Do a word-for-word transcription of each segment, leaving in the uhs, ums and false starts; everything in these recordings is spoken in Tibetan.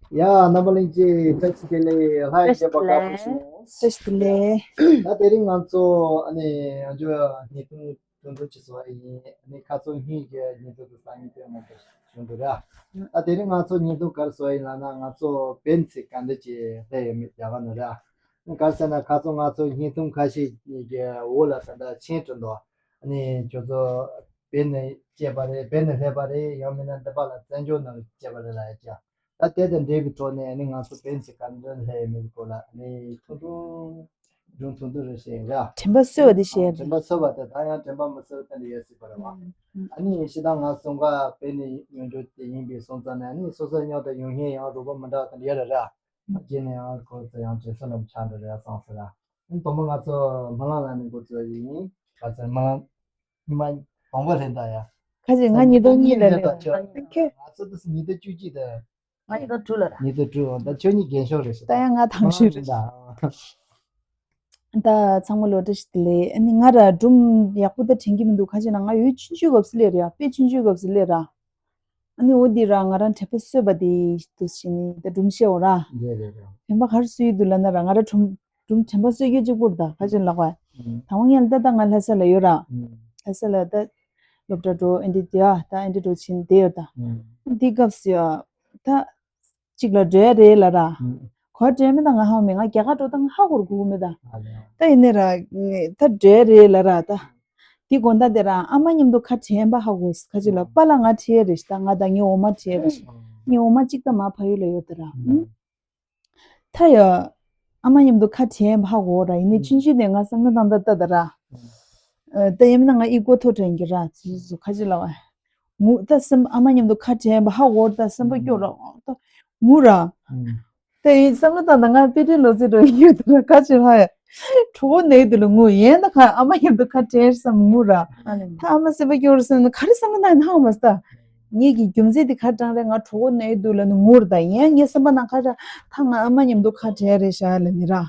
ཡ། རྣམ་པ་གླིང་ཆེན། བཀྲ་ཤིས་བདེ་ལེགས། ལྷ་ཡི་བྱེད་པ་དགའ་པོ་བྱུང་། བཀྲ་ཤིས་བདེ་ལེགས། ད་དེ་རིང་ང་ཚོ་ཨ་ནི་ཡང་བསྐྱར་བརྙན་ཐུང་ཐུང་ཐུང་ཅིག་བཟོ་བ་ཡིན། ཨ་ནི་ཁ་སང་ཉིན་གྱི་བརྙན་ཐུང་དུ་སང་ཉིན་དཔེ་མང་པོ་བྱུང་འདུག་ར། ད་དེ་རིང་ང་ཚོ་བརྙན་ཐུང་ག་རེ་བཟོ་བ་ཡིན་ལབ་ན། ང་ཚོ་བན་ཚེ་ག་འདྲ་ཅིག་སླེབས་ཡོད་མེད་རྒྱ་གར་ནས་ར། ག་རེ་ཟེར་ན་ཁ་སང་ང་ཚོ་བརྙན་ཐུང་ཁ་ཤས་ཀྱི་འོག་ལ་ད་ལྟ་མཆན་བྲིས་འདུག་ཨ་ནི་ཁྱོད་ཚོ་བན་ནས་སྐྱེས་པ་རེད། བན་ནས་སླེབས་པ་རེད། ཡང་མིན་ན་འདི་པ་ལ་བཙན་བྱོལ་ནང་སྐྱེས་པ་རེད་ལབ་ཡ་ཅིག་ད་དེ་དང་འབྲེལ་བའི་ཐོག་ནས་ཨ་ནི་ང་ཚོ་བན་ཚེ་ག་འདྲ་སླེབས་ཡོད་མེད་སྐོར་ལ་ཨ་ནི་ཐུང་ཐུང་སྒྲུང་ཐུང་ཐུང་རེ་བཤད་ཡིན་ར། དྲན་པ་གསོས་པ་དེ་བཤད་ཡ་དྲན་པ་གསོས་པ་དེ་ད་ཡང་དྲན་པ་མི་གསོས་པ་དེ་འདྲ་ཡོད་སྲིད་པ་རེད་བ། ཨ་ནི་ཞེ་དྲག་ང་སེམས་ཁ་བན་ནས་ཡོང་རྒྱུ་དེ་ཡིན་པའི་སོང་ཙང་ནས་ཨ་ནི་སོ་སོའི་མཉམ་དུ་ཡོང་མཁན་ཡང་རོགས་པ་མི་འདྲ་བ་དེ་འདྲ་ཡོད་རེད་ར། རྗེས་ནས་ཡང་ཁོ་ཚོ་ཡང་དྲན་གསོ་ནམ་ཆགས་འགྲོ་རེད་བསམ་སོང་ར། ཨ་ནི་དང་པོ་ང་ཚོ་སྨོན་ལམ་ལ་ནི་འགོ་ཚུགས་ཡིན། ག་ཚོད་སྨོན་ལམ། ཉི་མ་དང་པོ་ལྷན་དང་ཡ། ཁ་ཅིག་ང་ཉིས་སྟོང་གཉིས་ལ་ལས་ཁྱོད། ང་ཚོ་ད་ཉིས་སྟོང་བཅུ་གཅིག་དང་། ང་ཉིས་སྟོང་དྲུག་ལ་ར། ཉིས་སྟོང་དྲུག་ད་ཁྱོད་གཉིས་རྒན་ཤོས་རེད་ཤག་ད་ཡང་ང་དང་ཤོས་རེད། ད་ཚང་མ་ལོ་བཀྲ་ཤིས་བདེ་ལེགས། ཨ་ནི་ང་ར་སྒྲུང་ཡག་པོ་ད་དྲན་གྱི་མི་འདུག་ཁ་ཅིག་ན་ང་ཡུལ་ཆུང་ཆུང་སྐབས་སུ་སླེབས་རེད་ཡ། དཔེ་ཆུང་ཆུང་སྐབས་སུ་སླེབས་ར། ཨ་ནི་འོ་འདི་ར་ང་རང་དྲན་པ་གསོས་པ་དེ་དུ་ཕྱིན་ནི་ད་སྒྲུང་བཤད་འོ་ར། རེད་རེད་རེད། དྲན་པ་ག་རེ་གསོས་ཡོད་འདུག་ལབ་ན་ར། ང་ར་སྒྲུང་སྒྲུང་དྲན་པ་གསོས་རྒྱུ་གཅིག་པོ་རེད། ད་ཁ་ཅིག་ལབ་པ། ཨུམ། དང་པོ་ཉིད་ལ་ད་ད་ང་ལྷ་ས་ལ་ཡོད་ར། ཨུམ། ལྷ་ས་ལ་ད་སློབ་གྲྭ་འགྲོ་ཨེ་འདྲ་དེ་ཡ་ད་ཨེ་འདྲ་འགྲོ་ཕྱིན་བསྡད་ཡོད་ད། ཨུམ། འདི་སྐབས་སུ་ཡ་ད་གཅིག་ལ་འགྲོ་ཡ་རེད་ལབ་ར། ཨུམ། ག་པར་འགྲོ་ཡ་མེད་ད་ང་ཧ་གོ་མེད། ང་རྒྱ་གར་འགྲོ་ད་ང་ཧ་གོ་དགོས་མེད་ད། ཨ་ལེ། ད་ཡིན་ནའི་ར་ད་འགྲོ་ཡ་རེད་ལབ་ར་ད། དེ་དགོང་དག་དེ་ར་ཨ་མ་མཉམ་དུ་ཁ་བྲལ་བ་ཧ་གོ། ཁ་ཅིག་ལ་པཱ་ལགས་ང་བྲལ་ཡ་རེད་ཤག་ད་ང་དང་ངའི་འོ་མ་བྲལ་ཡ་རེད་ཤག་ངའི་འོ་མ་གཅིག་ད་མ་ཕ་ཡུལ་ལ་ཡོད་ད་ར། ཨུམ། ད་ཡ། ཨ་མ་མཉམ་དུ་ཁ་བྲལ་བ་ཧ་གོ་ར། ཡིན་ནའི་ཨུམ། ཆུང་ཆུང་ནས་ང་བསམ་བློ་བཏང་ད་ལྟ་ད་ར། ཨུམ། ད་ཡིན་ན་ང་ཨི་གོ་ཐོ་དྲན་གྱི་ར་ཙི་ཙི་ཁ་ཅིག་ལབ་པ། ངུ་ད་སེམས་ཨ་མ་མཉམ་དུ་ཁ་བྲལ་བ་ཧ་གོ་ད་སེམས་པ་སྐྱོ་ར་ད་ངུ་ར། ཨུམ། ད་ཡིན་བསམ་བློ་བཏང་ད་ང་དཔེ་སྐྲུན་ལོ་ཙི་འགྲོ་ཡོད་ད་ར་ཁ་ཅིག་ལབ་ཡ། གྲོགས་པོ་ནའི་དུ་ལ་ངུ་ཡན་ད་ཁ་ཨ་མ་མཉམ་དུ་ཁ་བྲལ་བསམ་ངུ་ར། ཨ་ནི་ད་ཨ་མ་སེམས་པ་སྐྱོ་ར་སེམས་ན་ག་རེ་བསམ་བློ་བཏང་ཡིན་ཧ་གོ་མ་སོང་ད། ངེད་ཀྱི་རྒྱུ་མཚན་དེ་ག་རེ་དྲང་རེད། ང་གྲོགས་པོ་ནའི་དུ་ལ་ནི་ངུ་ར་ད་ཡན་ངའི་སེམས་པ་ནང་ཁ་ར་ད་ང་ཨ་མ་མཉམ་དུ་ཁ་བྲལ་རེད་ཤག་ལབ་ནི་ར།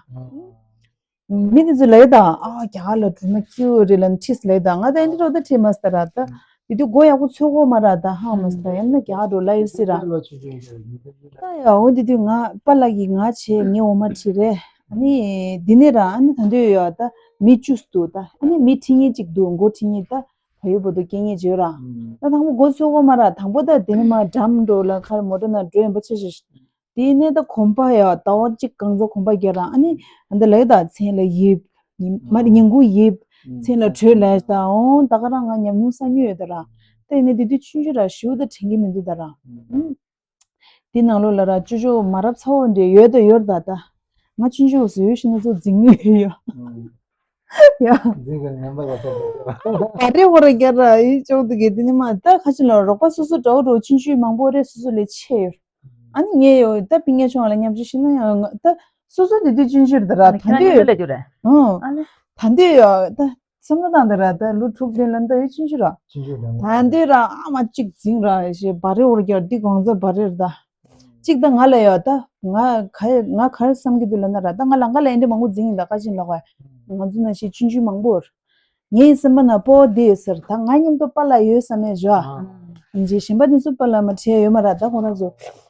མི་དེ་ཚོ་ལབ་ད་ཨ་རྒྱ་གར་ལ་འགྲོ་ན་སྐྱིད་པོ་རེད་ལབ་ནི་ཁྲིས་ལབ་ད་ང་ད་ཨེ་འདྲ་འགྲོ་ད་ཁྲིས་མ་སོང་ད་ར་ད། དེ་དུས་མགོ་ཡག་པོ་ཚོད་གོ་མ་ར་ད་ཧ་གོ་མ་སོང་ད་ཡང་ན་རྒྱ་གར་འགྲོ་ལབ་ཡོད་སྲིད་ར། ད་ཡ་འོ་དེ་དུས་ང་པཱ་ལགས་ཀྱིས་ང་བྱས་ངའི་འོ་མ་བྲིས་རེད། ཨ་ནི་འདི་ནས་ར་ཨ་ནི་ད་འདོད་ཡོད་ད་མི་བཅུ་འདུག་ད་ཨ་ནི་མི་ཁྲི་གཉིས་ཅིག་འདུག་མགོ་ཁྲི་གཉིས་ད་བལ་ཡུལ་བར་དུ་སྐད་ངན་བརྗོད་ར། ད་དང་པོ་མགོ་ཚོད་གོ་མ་ར་དང་པོ་ད་དེ་ནས་མ་འགྲམ་འགྲོ་ལ་ཁར་མོ་ཊ་ནང་འགྲོ་ཡིན་པ་ཆ་ཤས་ཤིག་དེ་ནས་ད་གོམ་པ་ཡ་ཟླ་བ་གཅིག་གང་ཚ་གོམ་པ་རྒྱག་ར་ཨ་ནི་ད་ལས་ད་མཚན་ལ་ཡིབ། ཉིན་མ་རེད་ཉིན་གུང་ཡིབ། མཚན་ལ་བྲོས་ལས་ད་འོང་ད་ག་རང་ང་ཉམས་མྱོང་བསགས་མྱོང་ཡོད་ད་ར། ད་ཡིན་ནའི་དེ་དུས་ཆུང་ཆུང་ར་ཞེ་པོ་ད་དྲན་གྱི་མི་འདུག་ད་ར། ཨུམ། དེ་ནང་ལོགས་ལ་ར་ཅོ་ཅོ་མ་རབས་ཚ་བོ་འདྲ་ཡོད་ད་ཡོད་ད་ད། ང་ཆུང་ཆུང་སུ་ཡོད་ཤི་ན་ཚོ་འཛིང་མྱོང་ཡོད་ཡ། ཨུམ། ཡ། འཛིང་གི་ངན་པ་ལ་སོགས་པ། བ་རེ་བ་རེ་རྒྱག་ར་ཡིན་ཅོག་ཏུ་གི་དེ་ནི་མ་ད་ཁ་ཅིག་ལ་རོགས་པ་སོ་སོ་འདྲ་བོ་འདྲ་བོ་ཆུང་ཆུང་མང་པོ་རེད་སོ་སོ་ལས་ཆེ་ཡོད། ཨ་ནི་ངས་ཡོད་ད་པིན་ཉ་ཆུང་བ་ལ་མཉམ་ཞུགས་ཤིག་ན་ཡང་ད་སོ་སོ་དེ་དུས་ཆུང་ཆུང་རེད་ད་ར་ད་ཨ་ནི་ཁྱོད་ལ་འདོད་ཡོད་ལ་རྒྱུ་རེད། ཨང་། ཨ་ནི། ད་འདོད་ཡོད་ད་བསམ་བློ་བཏང་ད་ར་ད་ལོ་དྲུག་བདུན་ལ་ད་ཡོད་ཆུང་ཆུང་ར། ཆུང་ཆུང་རེད། ད་འདོད་ར་ཨ་མ་གཅིག་འཛིང་ར་ཞེས་བ་རེ་འོར་རྒྱག་འདི་གང་ཚ་བ་རེ་རེད་ད། གཅིག་ད་ང་ལ་ཡོད་ད་ང་ག་ང་ག་རེ་བསམ་གྱི་འདུག་ལབ་ན་ར་ད་ང་ལ་ང་ལ་ཨེ་འདྲ་མང་པོ་འཛིང་ཡིན་ད་ཀ་ཆེན་ལ་ག་ང་ཚོ་ན་ཞེས་ཆུང་ཆུང་མང་པོ་ར། ངའི་སེམས་པ་ན་སྤོ་བོ་འདི་ཡོད་ཟེར་ད་ང་མཉམ་དུ་པཱ་ལགས་ཡོད་བསམ་ཡས་བཞག་ཨ། ཡིན་གྱི་གཞན་པ་དེ་ཚོ་པཱ་ལགས་མ་བྲལ་ཡོད་མ་རེད་ད་ཁོ་རང་ཚོ།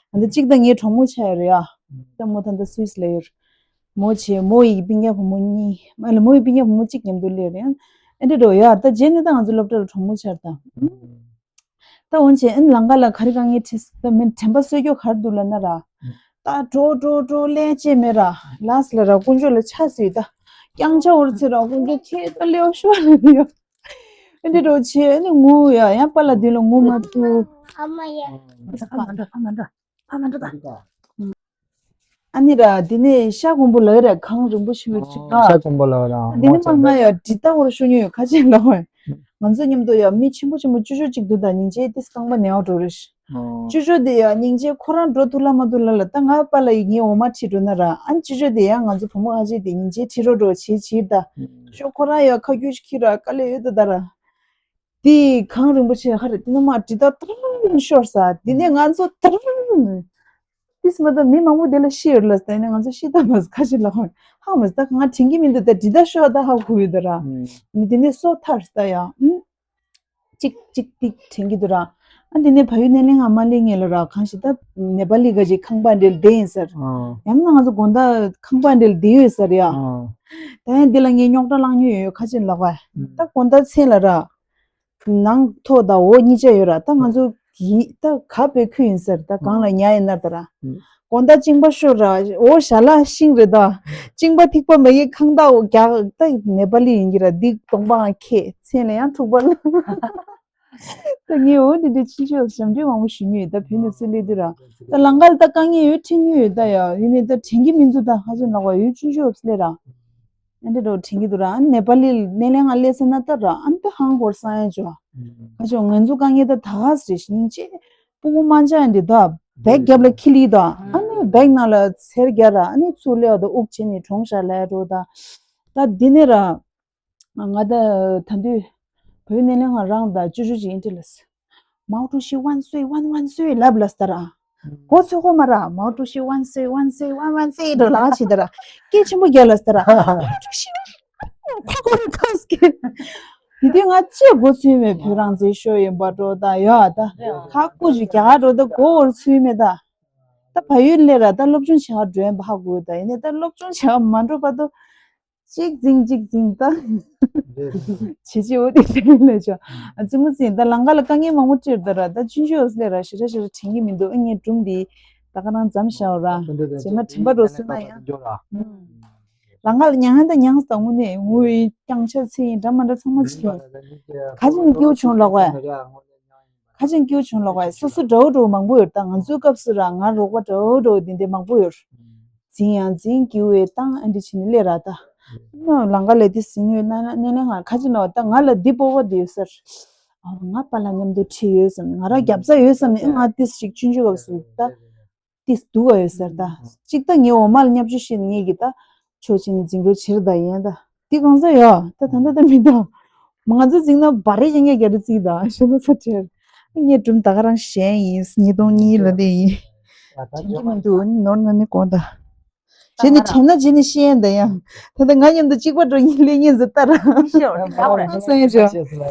ཨ་འདི་གཅིག་ད་ངའི་གྲོགས་མོ་ཆགས་ཡོད་རེད་ཡ། ད་མོ་ད་ད་སུད་སི་ལ་ཡོད། མོ་བྱས་མོ་ཡི་སྤུན་ཀྱག་བུ་མོ་གཉིས་མ་ལ་མོ་ཡི་སྤུན་ཀྱག་བུ་མོ་གཅིག་མཉམ་དུ་སླེབས་རེད། ཨ་འདྲ་འགྲོ་ཡ་ད་རྗེས་ནས་ད་ང་ཚོ་སློབ་གྲྭ་ལ་གྲོགས་མོ་ཆགས་ད། ད་འོན་ཆེ་ཨན་ལང་ཀ་ལ་ག་རེ་དཀའ་ངལ་འཕྲད་ད་མིན་དྲན་པ་གསོས་རྒྱུ་ག་རེ་འདུག་ལབ་ན་ར། ད་འགྲོ་འགྲོ་འགྲོ་ལས་བྱེད་མེད་ར། ལགས་ལ་ར་དཀོན་མཆོག་ལ་ཆ་སྲིད་ད། རྐྱང་ཆ་འོར་ཚེ་ར་དཀོན་མཆོག་ཁྱེད་ད་ལེའོ་ཤོར་ལ་ཡོད། ཨེ་འདྲ་འགྲོ་ཆེ་ཨ་ནི་ངུ་ཡ་ཡང་པཱ་ལགས་མདུན་ལ་ངུ་མ་ཐུབ། ཨ་མ་ཡ། ཨ་མ་འདྲ་ཨ་མ་འདྲ་ཨ་མ་འདྲ་ད། ཨ་ནི་ར་འདི་ནས་ཤ་སྒོང་པོ་ལ་ར་གངས་རིན་པོ་ཆེ་བའི་ཆིག་ན། ཤ་སྒོང་པོ་ལ་ར་འདི་ནས་མ་ང་ཡ་འདི་ལྟ་བུར་ཤོར་མྱོང་ཡོད་ཁ་ཆེན་ལ་ཧོན། ང་ཚོ་མཉམ་དུ་ཡ་མི་ཆེན་པོ་ཆེན་པོ་ཅོ་ཅོ་གཅིག་འདུག་ད་སྙིང་རྗེ་ཏིས་རྐང་པ་ནེའོ་འགྲོ་རེ་ཤི། ཅོ་ཅོ་དེ་ཡ་སྙིང་རྗེ་ཁོ་རང་འགྲོ་ཐུབ་ལ་མ་ཐུབ་ལ་ལ་ད་ང་པཱ་ལགས་ཡི་ངའི་འོ་མ་ཁྲིད་འགྲོ་ན་ར་ཨ་ཅོ་ཅོ་དེ་ཡ་ང་ཚོ་བུ་མོ་ཁ་ཆེ་དེ་སྙིང་རྗེ་ཁྲིད་རོགས་འགྲོ་བྱེད་བྱེད་ད། ཤོ་ཁོ་རང་ཡ་ཁ་རྒྱུ་ཤི་ཁྱི་ར་དཀའ་ལས་ཡོད་ད་ད་ར། དེ་གངས་རིན་པོ་ཆེ་ཧ་རེ་དེ་ནས་མ་དྲི་ད་ཏར་ཤོར་ས་དེ་ནས་ང་ཚོ་ཏར། དེས་མ་ད་མི་མང་པོ་དེ་ལ་ཤི་ཡོད་ལ་ས་ནས་ང་ཚོ་ཤི་ད་མ་ཁ་ཤི་ལ་ཧོན་ཧ་མ་ད་ང་དྲན་གྱི་མི་འདུག་ད་དྲི་ད་ཤོར་ད་ཧ་གོ་ཡོད་ད་ར། ནི་དེ་ནས་སོ་ཐར་ས་ཡ། གཅིག་གཅིག་ཏིག་དྲན་གྱི་འདུག་ར། ཨ་འདི་ནས་བལ་ཡུལ་སྣེ་ལེན་ང་མ་སླེབས་སྔོན་ལ་ར། གང་ཞིག་ད་ནེ་པ་ལི་ག་ཅིག་ཁང་པ་འདྲ་བསྡད་ཡིན་ཟེར། ཨ་ཡང་ན་ང་ཚོ་དགོང་དག་ཁང་པ་འདྲ་བསྡད་ཡོད་ཟེར་ཡ། ཨ་ད་ཡང་འདི་ལ་ངས་རྙོག་དྲ་བསླངས་མྱོང་ཡོད། ཁ་ཆེ་ལགས་པ། ཨ་ད་དགོང་དག་མཚན་ལ་ར། ནང་ཐོག་དང་འོག་གཉིས་ཆ་ཡོད་ར། ད་ང་ཚོ་གི་ད་ག་པའི་ཁུལ་ཡིན་ཟེར། ད་གང་ལ་ཉལ་ཡིན་ན་ད་ར། དགོང་དག་གཅིན་པ་ཤོར་ར། འོ་ཞལ་ལག་ཤིང་རེད་ད། གཅིན་པ་ཐིགས་པ་མ་གི་ཁང་བདག་འོ་རྒྱག་ད་ནེ་པ་ལི་ཡིན་གྱི་ར། འདི་གདོང་པའང་ཁེ་མཚན་ལ་ཡང་འཁྲུག་པ་ལ། ད་ངས་འོ་འདི་འདྲའི་ཕྱིན་ཆད་ཞབས་འདྲེན་མང་པོ་ཞུ་མྱོང་ཡོད། ད་བོད་ནས་ཚུར་སླེབས་དུས་ར། ད་ལམ་ཁ་ལ་ད་དཀའ་ངལ་ཡོད་འཕྲད་མྱོང་ཡོད་ད་ཡ། ཡིན་ནའི་ད་དྲན་གྱི་མི་འདུག་ད་ཧ་ཅང་ལགས་པ་ཡོད་ཕྱིན་ཆད་སླེབས་ར། ཨ་འདྲ་འགྲོ་དྲན་གྱི་འདུག་ར། ཨ་ནེ་པ་ལི་སྣེ་ལེན་ང་སླེབས་ས་ན་ད་ར། ཨ་འདི་ཧང་གོར་སང་ཡ་ཅོ། ཁ་ཅོ་ང་ཚོ་དཀའ་ངལ་ད་ད་ག་ཟེ་རེད། ཤིང་ཅེ་སྤུ་གུ་མ་འཇག་ཡ་འདི་ད་བེག་རྒྱབ་ལ་ཁྱེར་ལི་ད། ཨ་ནི་བེག་ནང་ལ་ཚེར་རྒྱག་ར། ཨ་ནི་ཚུར་སླེབས་ད་དབུགས་ཆད་ནས་གྲོངས་ཤག་ལབ་འགྲོ་ད། ད་འདི་ནས་ར། ང་ད་ད་དུས་བོད་སྣེ་ལེན་ང་རང་ད་ཅོ་ཅོ་ཅིག་ཨིན་ཏི་ལ་སི། མའོ་ཀྲུའུ་ཞི་万岁万万岁ལབ་ལ་སྟ་ར། གོ་ཚོད་གོ་མ་ར། མའོ་ཀྲུའུ་ཞི་万岁万岁万万岁འགྲོ་ལ་ཕྱིན་ད་ར། སྐད་ཆེན་པོ་རྒྱག་ལ་སྟ་ར། མའོ་ཀྲུའུ་ཞི་ཁོ་གོ་ར་ཁ་སྐད། དེ་དུས་ང་ཅི་གོ་ཚོད་མེད། བོད་རང་བཙན་ཤོར་ཡིན་པ་འགྲོ་ད་ཡ་ད། ཁ་ཀུ་ཅིག་རྒྱག་འགྲོ་ད་གོ་བོར་ཚོད་མེད་ད། ད་བལ་ཡུལ་སླེབས་ར། ད་སློབ་སྦྱོང་བྱེད་ག་འགྲོ་ཡིན་པ་ཧ་གོ་ད། ཡིན་ནའི་ད་སློབ་སྦྱོང་བྱེད་ག་མ་འགྲོ་བར་དུ། གཅིག་འཛིང་གཅིག་འཛིང་ད། བྱེད་ཅི་འོ་དེ་དྲན་ལས་ཆོག་ཨ་ཙི་མོ་ཙི་ད་ལམ་ཁ་ལ་དཀའ་ངལ་མང་པོ་འཕྲད་ད་ར། ད་ཆུང་ཆུང་འོ་སི་ལེ་ར་ཞེ་དྲག་ཞེ་དྲག་དྲན་གྱི་མི་འདུག་ཨ་ངས་སྒྲུང་འདི་ད་ག་རང་མཚམས་བཞག་ར། རྗེས་མ་དྲན་པ་འགྲོ་སོང་ན་ཡང་། ལམ་ཁ་ལ་མྱངས་ད་མྱངས་ད་དངོས་གནས་ངུ་ཡི་རྐྱང་ཆ་ཚིག་ཡིན་འདྲ་མ་འདྲ་ཚང་མ་བྱས། ཁ་ཅིག་ནི་སྐྱིད་པོ་བྱུང་ལོག་པས། ཁ་ཅིག་སྐྱིད་པོ་བྱུང་ལོག་པས། སོ་སོ་འདྲ་བོ་འདྲ་བོ་མང་པོ་ཡོད། ད་ང་ཚོའི་སྐབས་སུ་ར་ང་རོགས་པ་འདྲ་བོ་འདྲ་བོ་དེ་འདྲ་མང་པོ་ཡོད། འཛིང་ཡང་འཛིང་སྐྱིད་པོའི་བཏང་ཨ་འདྲ་བྱས་ནས་སླེབས་ར་ད། ཨ་ལམ་ཁ་ལ་དེ་ཟིན་ཡོད་ན་ན་ནས་ལས་ང་ཁ་ཅིག་ནོ་ད་ང་ལ་འདི་སྤོབས་པ་དེ་ཡོད་ཟེར། ཨ་ང་པཱ་ལགས་མཉམ་དུ་ཁྲིད་ཡོད་བསམ་ནས། ང་རང་རྒྱབ་རྩ་ཡོད་བསམ་ནས། ཨ་ང་ཏིས་ཞིག་ཆུང་ཆུང་སྐབས་སུ་ད་ཏིས་སྡུག་ག་ཡོད་ཟེར་ད། གཅིག་ད་ངའི་འོ་མ་ལ་བརྙས་བཅོས་བྱས་ནས་ངེད་ཀྱི་ད་ཆོས་ཆེན་འཛིང་རོགས་བྱེད་ར་ད་ཡིན་ད། འདི་གང་ཟེར་ཡ། ད་ད་ད་ད་མི་ད། ང་ཚོ་འཛིང་ན་བ་རེ་ཡིན་ངས་རྒྱ་རེ་རྩིས་ད་ཞེ་ན་ཚ་ཁྲེར། ངས་སྒྲུང་ད་ག་རང་གཞན་ཡིན། ཉིས་སྟོང་གཉིས་ལོ་དེ་ཡིན། དྲན་གྱི་མི་འདུག་ནོར་ན་ནི་དགོངས་དག་བྱས་ནས་དྲན་ན་བྱས་ནས་ཤེས་ཡན་ད་ཡང་། ད་ལྟ་ང་མཉམ་དུ་གཅིག་པ་འགྲོ་ཉིན་སླེབས་ཉིན་ཟེར་ལྟར། སེང་ཆོག་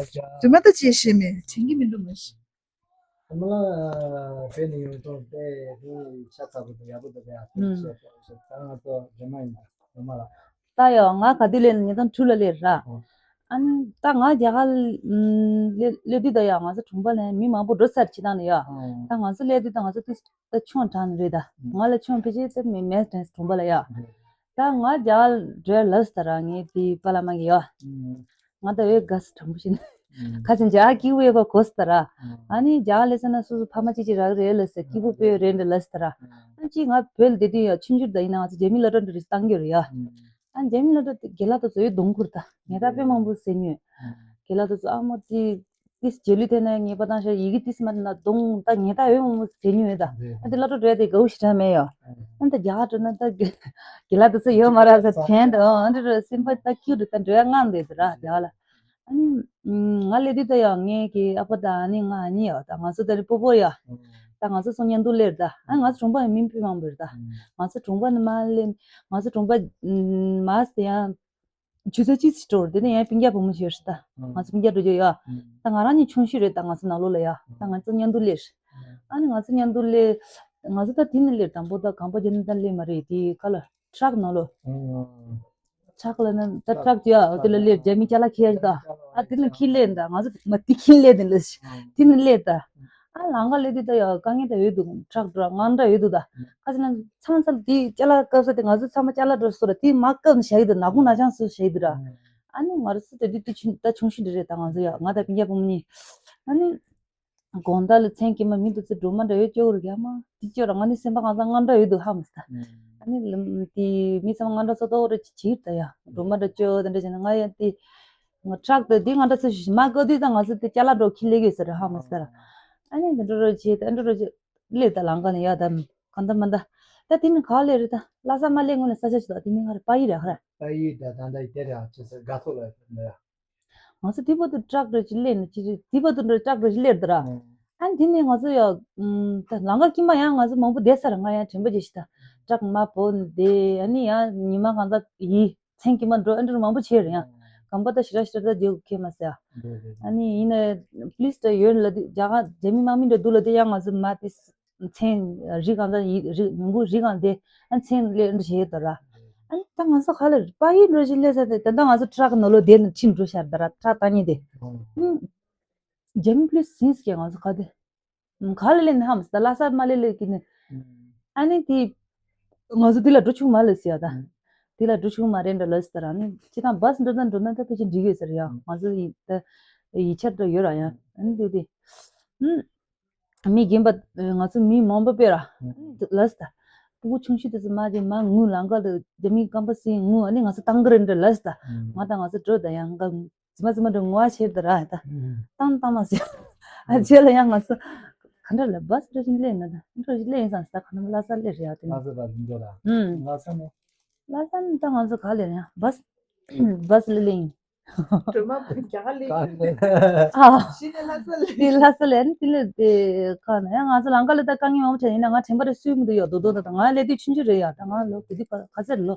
དྲི་མ་ད་ཅི་ཤེས་མེད། དྲན་གྱི་མི་འདུག་མ་གཞི། ཨ་མ་ལགས་བོད་ནས་ཡོང་ཐོག་དཔེ་རུ་ཤ་ཚ་པོ་དང་ཡག་པོ་འདུག་གས། ཨ་ཕེབས་ཤག་ཕེབས་ཤག་ད་ང་ཚོ་རེ་མ་ཡིན་ད་རེ་མ་ལགས། ད་ཡང་ང་ག་དུས་སླེབས་ན་ཉིས་སྟོང་དྲུག་ལ་སླེབས་ར། ཨ་ནི་ད་ང་རྒྱ་གར་སླེབས་དུས་ད་ཡང་ང་ཚོ་གྲོང་པ་ལ་མི་མང་པོ་འགྲོ་ཚར་ཕྱི་ནང་ནས་ཡ། ད་ང་ཚོ་སླེབས་དུས་ད་ང་ཚོ་ཏིས་ད་ཆུང་དྲགས་ནི་རེད་ད། ང་ལ་ཆུང་ཕལ་ཆེར་ད་མི་མེད་དྲན་གྲོང་པ་ལ་ཡ། ད་ང་རྒྱ་གར་འགྲོ་ལབ་སྟ་ར་ངས་དེ་པཱ་ལགས་མ་གི་ཡ། ང་ད་འོས་དགའ་སི་དྲང་པོ་བཤད་ན། ཁ་ཅིག་འཇག་སྐྱིད་པོ་ཡོད་པ་གོ་སི་ད་ར། ཨ་ནི་འཇག་ལས་ས་ན་སོ་སོ་ཕ་མ་ཅིག་ཅིག་རག་རེད་ལ་ཟེར། སྐྱིད་པོ་དཔེ་རེད་འདྲ་ལ་སི་ད་ར། ཨ་ཅིག་ང་བོད་ལ་བསྡད་དུས་ཡ་ཆུང་ཆུང་ད་ཡིན་ན་ང་ཚོ་རྒྱ་མི་སློབ་གྲྭ་འགྲོ་རེས་བཏང་རྒྱུ་རེད་ཡ། ཨ་རྒྱ་མི་སློབ་གྲྭ་དེ་རྒན་ལགས་དེ་ཚོ་ཡོད་གདོང་ཁུར་ད་ངས་ད་དཔེ་མང་པོ་ཟེར་མྱོང་། རྒན་ལགས་དེ་ཚོ་ཨ་མོ་དེ་དེ་རྗེས་ལུས་དེ་ན་ངེས་པ་དང་ཤ་ཡི་གེ་དེ་སི་མ་ན་གདོང་ད་ངས་ད་ཡོད་མང་པོ་ཟེར་མྱོང་ཡོད་ད། ཨ་དེ་སློབ་གྲྭ་འགྲོ་ཡ་དེ་དགའ་བོ་ཞེ་དྲག་མེད་ཡ། ཨ་ད་རྒྱ་གར་འགྲོ་ན་ད་རྒན་ལགས་དེ་ཚོ་ཡོད་མ་ར་ཟེར་དྲན་ད། ཨ་འདྲ་ར་སེམས་པ་ད་སྐྱིད་རུ་ད་འགྲོ་ཡ་དངངས་འདུག་ད་ར་རྒྱ་གར་ལ། ཨ་ནི། ང་སླེབས་དུས་ད་ཡང་ངའི་གི་ཨ་ཕ་དང་ཨ་ནེ་ང་ཨ་ནེ་ཡོད་ད། ང་ཚོ་ད་རེས་སྤོ་བོ་ཡོད། ད་ང་ཚོ་སོང་མཉམ་དུ་སླེབས་ད། ཨ་ང་ཚོ་གྲོང་པ་ཡང་མི་དཔེ་མང་པོ་ཡོད་ད། ང་ཚོ་གྲོང་པ་ནས་མར་སླེབས། ང་ཚོ་གྲོང་པ་མར་ཟེར་ཡང་ཆུ་ཚོད་གཅིག་ཙམ་འགྲོ་རེད། དེ་ནས་ཡང་སྤུན་ཀྱག་བུ་མོ་ཞིག་ཡོད་རེད་ད། ང་ཚོ་སྤུན་ཀྱག་འགྲོ་རྒྱུ་ཡོད། ད་ང་རང་ནི་ཆུང་ཤོས་རེད་ད་ང་ཚོ་ནང་ལོགས་ལ་ཡོད། ད་ང་ཚོ་མཉམ་དུ་སླེབས། ཨ་ནི་ང་ཚོ་མཉམ་དུ་སླེབས། ང་ཚོ་ད་དེ་ནས་སླེབས། དང་པོ་ད་གང་པོ་རྒྱ་ནས་ད་སླེབས་མ་རེད། དེ་ག་ལ་ཊ་རག་ནང་ལོགས། ཊ་རག་ལ་ན་ད་ཊ་རག་དེ་ཡ་དེ་ལ་སླེབས། རྒྱ་མི་ཅ་ལག་འཁྱེར་ཡ་ཞིག་ད། ཨ་དེ་ལ་འཁྱེར་སླེབས་ད། ང་ཚོ་མ་དེ་འཁྱེར་སླེབས་དེ་ལ་དེ་ནས་སླེབས་ད། ཨ་ལམ་ཁ་སླེབས་དུས་ད་ཡ་དཀའ་ངལ་ད་ཡོད་འདུག་ཊ་རག་འགྲོ་དངངས་སྐྲག་ཡོད་འདུག་ད། ཁ་ཅིག་ན་ཚང་ཚང་དེ་ཅ་ལག་བཀབ་ས་དེ་ང་ཚོ་ཚང་མ་ཅ་ལག་འགྲོ་སོ་ར་དེ་མ་བཀབ་ན་བཞག་གི་འདུག་ནག་ཁུང་ནག་ཅང་སུ་བཞག་གི་འདུག་ར། ཨ་ནི་ང་རང་ཚོ་དེ་དུས་དེ་ཆུང་ད་ཆུང་ཤོས་འདྲ་རེད་ད། ང་ཚོ་ཡ་ང་དང་སྤུན་ཀྱག་བུ་མོ་གཉིས། ཨ་ནི། དགོང་དག་ལ་མཚན་དཀྱུས་མ་མི་འདུག་ཚེ་སྒྲོལ་མ་འདྲ་ཡོད་སྐྱོ་བོར་རྒྱག་མ་དེ་སྐྱོ་ར་ང་ནི་སེམས་པ་གང་ཚང་དངངས་སྐྲག་ཡོད་འདུག་ཧ་མ་སི་ད། ཨ་ནི་ལམ་དེ་མི་ཚང་མ་དངངས་སྐྲག་ཚོ་ཏོག་རེ་ཅིག་བྱེད་ད་ཡ་སྒྲོལ་མ་འདྲ་སྐྱོ་དེ་འདྲ་བྱས་ན་ང་ཡང་དེ་ང་ཊ་རག་དེ་དེ་དངངས་སྐྲག་ཚོ་ཞིག་མ་བཀག་དུས་ད་ང་ཚོ་དེ་ཅ་ལག་འགྲོ་ཁྱི་ལེ་གེ་ཟེར་ར་ཧ་མ་སི་ད་ར། ཨ་ནི་དེ་འདྲ་རོ་བྱེད་ད་འདྲ་རོ་བྱེད་སླེབས་ད་ལམ་ཁ་ནས་ཡ་ད་གང་ད་མ་ད་ད་དེ་ནི་ག་སླེབས་རེད་ད་ལྷ་ས་མ་སླེབས་སྔོན་ནས་ས་ཆ་ཞིག་ད་དེ་ནི་ང་རེ་པ་ཡི་ར་ཧ་ར། པ་ཡི་ད་ད་ད་དེ་ར་ཅི་ཟེར་དགའ་ཐོག་ལ་ཡ། ང་ཚོ་དེ་བར་དུ་ཊ་རག་འདྲ་ཅིག་སླེབས་ནས་ཅི་རེད། དེ་བར་དུ་འདྲ་ཊ་རག་འདྲ་ཅིག་སླེབས་འདུག་ར། ཨ་ནི་དེ་ནས་ང་ཚོ་ཡ། ད་ལམ་ཁ་དཀྱིལ་མ་ཡང་ང་ཚོ་མང་པོ་བསྡད་ས་ར། ང་ཡང་དྲན་པ་བརྗེད་ཤི་ད། ཊ་རག་མ་བོ་འདི་ཨ་ནི་ཡང་ཉི་མ་གང་ཙམ་ཡི་མཚན་དཀྱིལ་མ་འགྲོ་ཨ་འདྲ་མང་པོ་བྱས་རེད་ཡང་། གམ་པ་ད་ཞེ་དྲག་ཞེ་དྲག་ད་རྒྱག་ཁེ་མ་ཟེར། ཨ་ནི་ཡིན་ན་པི་ལིས་ད་ཡོད་ལ་དེ་རྒྱ་གར་རྒྱ་མི་དམག་མི་འདྲ་འདུག་ལ་དེ་ཡང་ང་ཚོ་མ་དེ་མཚན་རིག་གང་ད་ཡིག་རིག་མིང་པོ་རིག་གང་དེ་ཨ་མཚན་ལས་འདྲ་བྱེད་ཡོད་ད་ར། ཨ་ནི་ད་ང་ཚོ་ག་ལ་པ་ཡིན་འགྲོ་ཞིག་སླེབས་ས་དེ་ད་ལྟ་ང་ཚོ་ཁྲག་གི་ནང་ལོགས་དེ་ནས་ཁྲིད་འགྲོ་ཤར་ད་ར་ཁྲག་ད་ཉིན་དེ། རྒྱ་མི་པི་ལིས་ཟིན་སྐྱེ་ང་ཚོ་ག་དེ། ག་ལ་ལེན་ཧམ་སི་ད་ལྷ་ས་མ་ལེ་ལེ་གི་ནི། ཨ་ནི་དེ་ང་ཚོ་དེ་ལ་འགྲོ་ཆུག་མ་ལ་སི་ཡ་ད། དེ་ལ་འགྲོ་ཆུག་མ་རེད་འདྲ་ལ་སི་ད་ར་ནི་ཅི་དང་བ་སི་འགྲོ་ད་འགྲོ་ན་ད་ཕལ་ཆེར་འགྲིག་ཡོད་ཟེར་ཡ་ང་ཚོ་ཡི་ད་ཡིག་ཆ་འགྲོ་ཡོད་ར་ཡ་ཨ་ནི་དེ་དེ། མི་རྒན་པ་ང་ཚོ་མི་མང་པོ་པེ་ར་ལ་སི་ད། སྤུ་གུ་ཆུང་ཤོས་དེ་ཚོ་མ་དེ་མ་ངུ་ལང་ཀ་ལ་རྒྱ་མི་རྐང་པ་སི་ངུ་ཨ་ནི་ང་ཚོ་ཏང་གི་རེད་འདྲ་ལ་སི་ད། ང་དང་ང་ཚོ་འགྲོ་ད་ཡང་ཀ་རྫི་མ་རྫི་མ་འདྲ་ངོ་བ་ཤེས་དེ་ར་ད། ཨུམ། བཏང་བཏང་མ་ཟེར། ཨ་རྗེས་ལ་ཡང་ང་ཚོ་ག་འདྲ་ལ་བ་སི་འདྲ་ཞིག་སླེབས་ན་ད་འདྲ་ཞིག་སླེབས་ཡིན་ཙང་ད་ག་འདྲ་ལྷ་ས་སླེབས་རེད་ཡ་དེ་ནི། ལྷ་ས་ལ་འགྲོ་ར། ཨུམ། ལྷ་ས་ནས། ལྷ་ས་ནས་ད་ང་ཚོ་ག་སླེབས་ཡང་བ་སི་བ་སི་ལ་སླེབས་ཡིན། སྒྲོལ་མ་བུ་རྒྱ་གར་སླེབས་ཡིན། ཨ། གཞི་ནས་ལྷ་ས་སླེབས། དེ་ལྷ་ས་ལ་ཡིན་དེ་ལ་དེ་ག་ན་ཡང་ང་ཚོ་ལམ་ཁ་ལ་ད་དཀའ་ངལ་མང་པོ་འཕྲད་ཡིན་ན་ང་དྲན་པ་རེ་སུས་མི་འདུག་ཡོད་དོ་དོ་ད་ད་ང་སླེབས་དུས་ཆུང་ཆུང་རེད་ཡ་ད་ང་ལོ་ག་དུས་ག་ཚད་ལོ།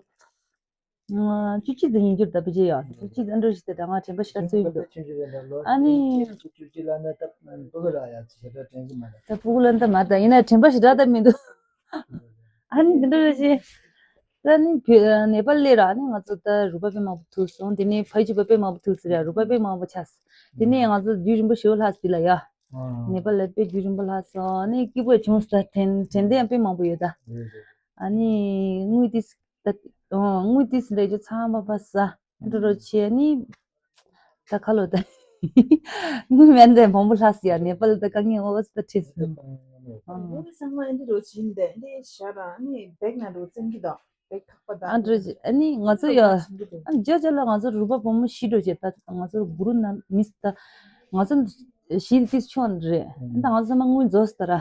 ང་བཅུ་གཅིག་དང་ཉིས་འགྱུར་ལྟ་བུ་ཅིག་ཡོད། བཅུ་གཅིག་ཨ་འགྲོ་ཞིག་དེ་ད་ང་དྲན་པ་ཞེ་དྲག་ཚོད་ཡོད་འདུག་ཨ་ནི། བཅུ་གཅིག་ལ་ནི་ད་སྤུ་གུ་ར་ཡ་ཞེ་དྲག་དྲན་གི་མ་རེད། ད་སྤུ་གུ་ལ་ནི་ད་མ་ད་ཡིན་ན་དྲན་པ་ཞེ་དྲག་ད་མི་འདུག་ཨ་ནི་འདི་འདྲ་རེད་ཅེ། ད་ནི་བོད་ནེ་པཱལ་ལས་ར་ནི་ང་ཚོ་ད་རུས་པ་དཔེ་མང་པོ་ཐུག་སོང་དེ་ནས་ཕ་ཡུལ་ཕྱི་པ་དཔེ་མང་པོ་ཐུག་ཟེར་ཡ་རུས་པ་དཔེ་མང་པོ་ཆགས་སོང་དེ་ནས་ང་ཚོ་རྒྱུན་རིང་པོ་ཞེ་པོ་ལྷག་སྲིད་ལ་ཡ། ནེ་པཱལ་ལ་དཔེ་རྒྱུན་རིང་པོ་ལྷག་སོང་ནི་སྐྱིད་པོ་བྱུང་ས་དྲན་དྲན་དེ་ཡང་དཔེ་མང་པོ་ཡོད་ད། ཨ་ནི་དངུལ་ཏིས་ད་ཨོ་དངུལ་ཏིས་འདྲ་རྒྱུ་ཚང་མ་པ་ས་འགྲོ་རོགས་བྱས་ནི་ད་ཁ་ལོ་ད་དངུལ་མེད་འདྲ་མང་པོ་ལྷག་སི་ཡ་ནེ་པཱལ་ད་དཀའ་ངལ་འོ་ཙི་ད་ཁྲིད་སོང་། ཨོ། ཚང་མ་འདི་རོ་ཆིན་དེ་འདི་ཤ་ར་ནི་བེག་ན་རོ་ཙིན་གི་ད་བེག་ཐག་པ་ད་ཨ་འགྲོ་ཅི་ཨ་ནི་ང་ཚོ་ཡ་ཨ་ཇ་ཇ་ལ་ང་ཚོ་རུས་པ་བུ་མོ་ཤི་འགྲོ་ཅེ་ད་ང་ཚོ་གུ་རུ་ན་མིས་ད་ང་ཚོ་ཤི་ཏིས་ཆོན་རེད་ད་ང་ཚོ་ཚང་མ་དངུལ་རྫོགས་ད་ར།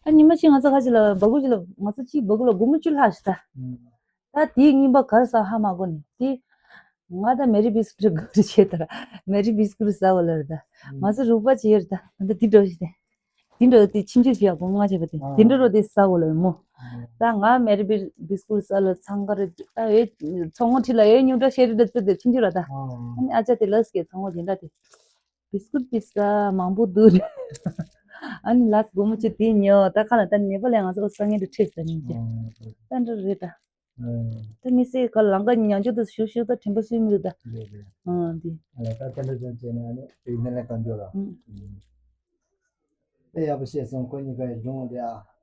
ཨ་ཉི་མ་གཅིག་ང་ཚོ་ཁ་ཅིག་ལ་སྦ་ཁུག་ཅིག་ལ་ང་ཚོ་གཅིག་སྦ་ཁུག་ལ་སྒོར་མོ་བཅུ་ལྷག་ཞིག་ད། ད་དེའི་རྔན་པ་གར་ས་ཧ་མ་གོ་ནི་དེ། ང་ད་མེ་རི་བིས་ཀུ་རི་ག་རི་བྱེད་ད་ར་མེ་རི་བིས་ཀུ་རི་ཟ་བ་ལ་ར་ད། ང་ཚོ་རུག་པ་བྱེད་ར་ད་ད་དེ་འགྲོ་ཞིག་དེ། དེ་འགྲོ་དེ་ཕྱིན་ཆད་བྱེད་ཡག་པོ་ང་བྱེད་པ་དེ་དེ་འགྲོ་རོ་དེ་ཟ་བ་ལ་མོ། ད་ང་མེ་རི་བིས་ཀུ་རི་ཟ་ལ་ཚང་ག་ར་ད་ཨེ་ཚོང་ངོ་ཁྲི་ལ་ཨེ་ཉུང་དྲག་ཤེས་རི་ད་ད་དེ་ཕྱིན་ཆད་ར་ད། ཨ་ནི་ཨ་ཅག་དེ་ལ་སྐད་ཚོང་ངོ་དེ་འདྲ་དེ། བིས་ཀུར་དེ་ཟ་མང་པོ་འདུག་ཨ་ནི་ལགས་སྒོར་མོ་ཆུ་དེ་ཉོ་ད་ཁ་ལ་ད་ནེ་པ་ལ་ང་ཚོ་ས་ངན་དུ་ཁྲིད་ཟ་ཉིན་གྱི་ད་འདྲ་རེད་ད། ད་མི་སེ་ཁ་ལང་ཀ་ཉང་ཆུ་དུ་ཤུག་ཤུག་ད་དྲན་པ་སུས་མི་འདུག་ད། ཨ་འདི། ད་ད་འདྲ་ཅན་བྱས་ན་ནི་དེ་ནས་ལ་གང་འགྱོ་ར། དེ་ཡག་པོ་བཤད་སོང་ཁོ་གཉིས་ཀ་ཡི་སྒྲུང་རེད་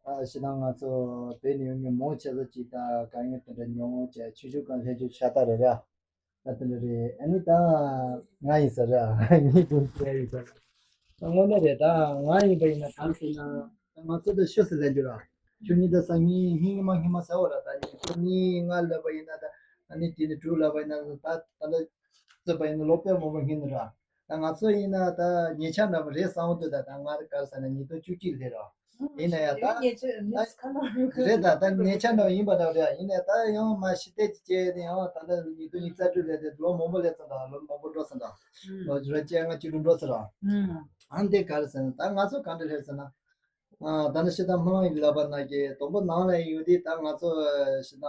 ཨ། ད་ཤི་ད་ང་ཚོ་བོད་ནས་ཡོང་མཁན་མང་ཆེ་ས་ཅིག་ད་དཀའ་ངལ་དེ་འདྲ་མྱོང་བྱས་ཆུ་ཆུ་གང་ལྷན་ཆུ་ཤ་སྟག་རེད་ར། ད་དེ་འདྲ་རེད། ཨ་ནི་ད་ང་ཡིན་ས་ར་ངའི་དགོངས་པ་ཡིན་ས་ར། ད་དངོས་གནས་རེད། ད་ང་ཡིན་པ་ཡིན་ན་གང་ཟེར་ན་ད་ང་ཚོ་ད་ཤོད་ཟེར་ལས་འགྱུར་ར། ཆུ་གཉིས་ད་ས་གཉིས་ཧིང་ངི་མ་ཧིང་མ་ཟེར་བ་ར། ད་ནི་ཆུ་གཉིས་ལྔ་ལབ་པ་ཡིན་ན་ད་ཨ་ནི་དེ་ནི་དྲུག་ལབ་པ་ཡིན་ན་ད་ད་ད་ཚོད་པ་ཡིན་ན་ལོ་དཔེ་མང་པོ་ཧིང་ནི་ར། ད་ང་ཚོ་ཡིན་ན་ད་ཉེ་ཆར་འདྲ་མོ་རེད་བསམ་འོ་དུ་ད་ད་ང་ར་གར་ས་ན་ཉིས་སྟོང་བཅུ་གཅིག་ལས་ར། ཡིན་ན་ཡང་ད་རེད་ད་ད་ཉེ་ཆར་འདྲ་ཡིན་པ་འདྲ་རེད། ཡིན་ན་ད་ཡང་མ་ཤི་ཏེ་ཅི་བྱས་ཏེ་ཡང་ད་ལྟ་ཉིས་སྟོང་ཉི་ཤུ་རྩ་དྲུག་ལས་ཏེ་ལོ་མང་པོ་ལས་ཙང་ད་ལོ་མང་པོ་འགྲོ་ཙང་ད་ལོ་བཅོ་ལྔ་བཅུ་དྲུག་འགྲོ་ཙང་ར། ཨ་འདི་ག་རེ་ཟེར་ན་ད་ང་ཚོ་ག་འདྲ་རེད་ཟེར་ན། ད་ནི་ཤི་ད་སྨོན་ལམ་ཡིན་ལབ་པ་ན་གི་དང་པོ་ནང་ལ་ཡོད་དེ་ད་ང་ཚོ་ཤི་ད་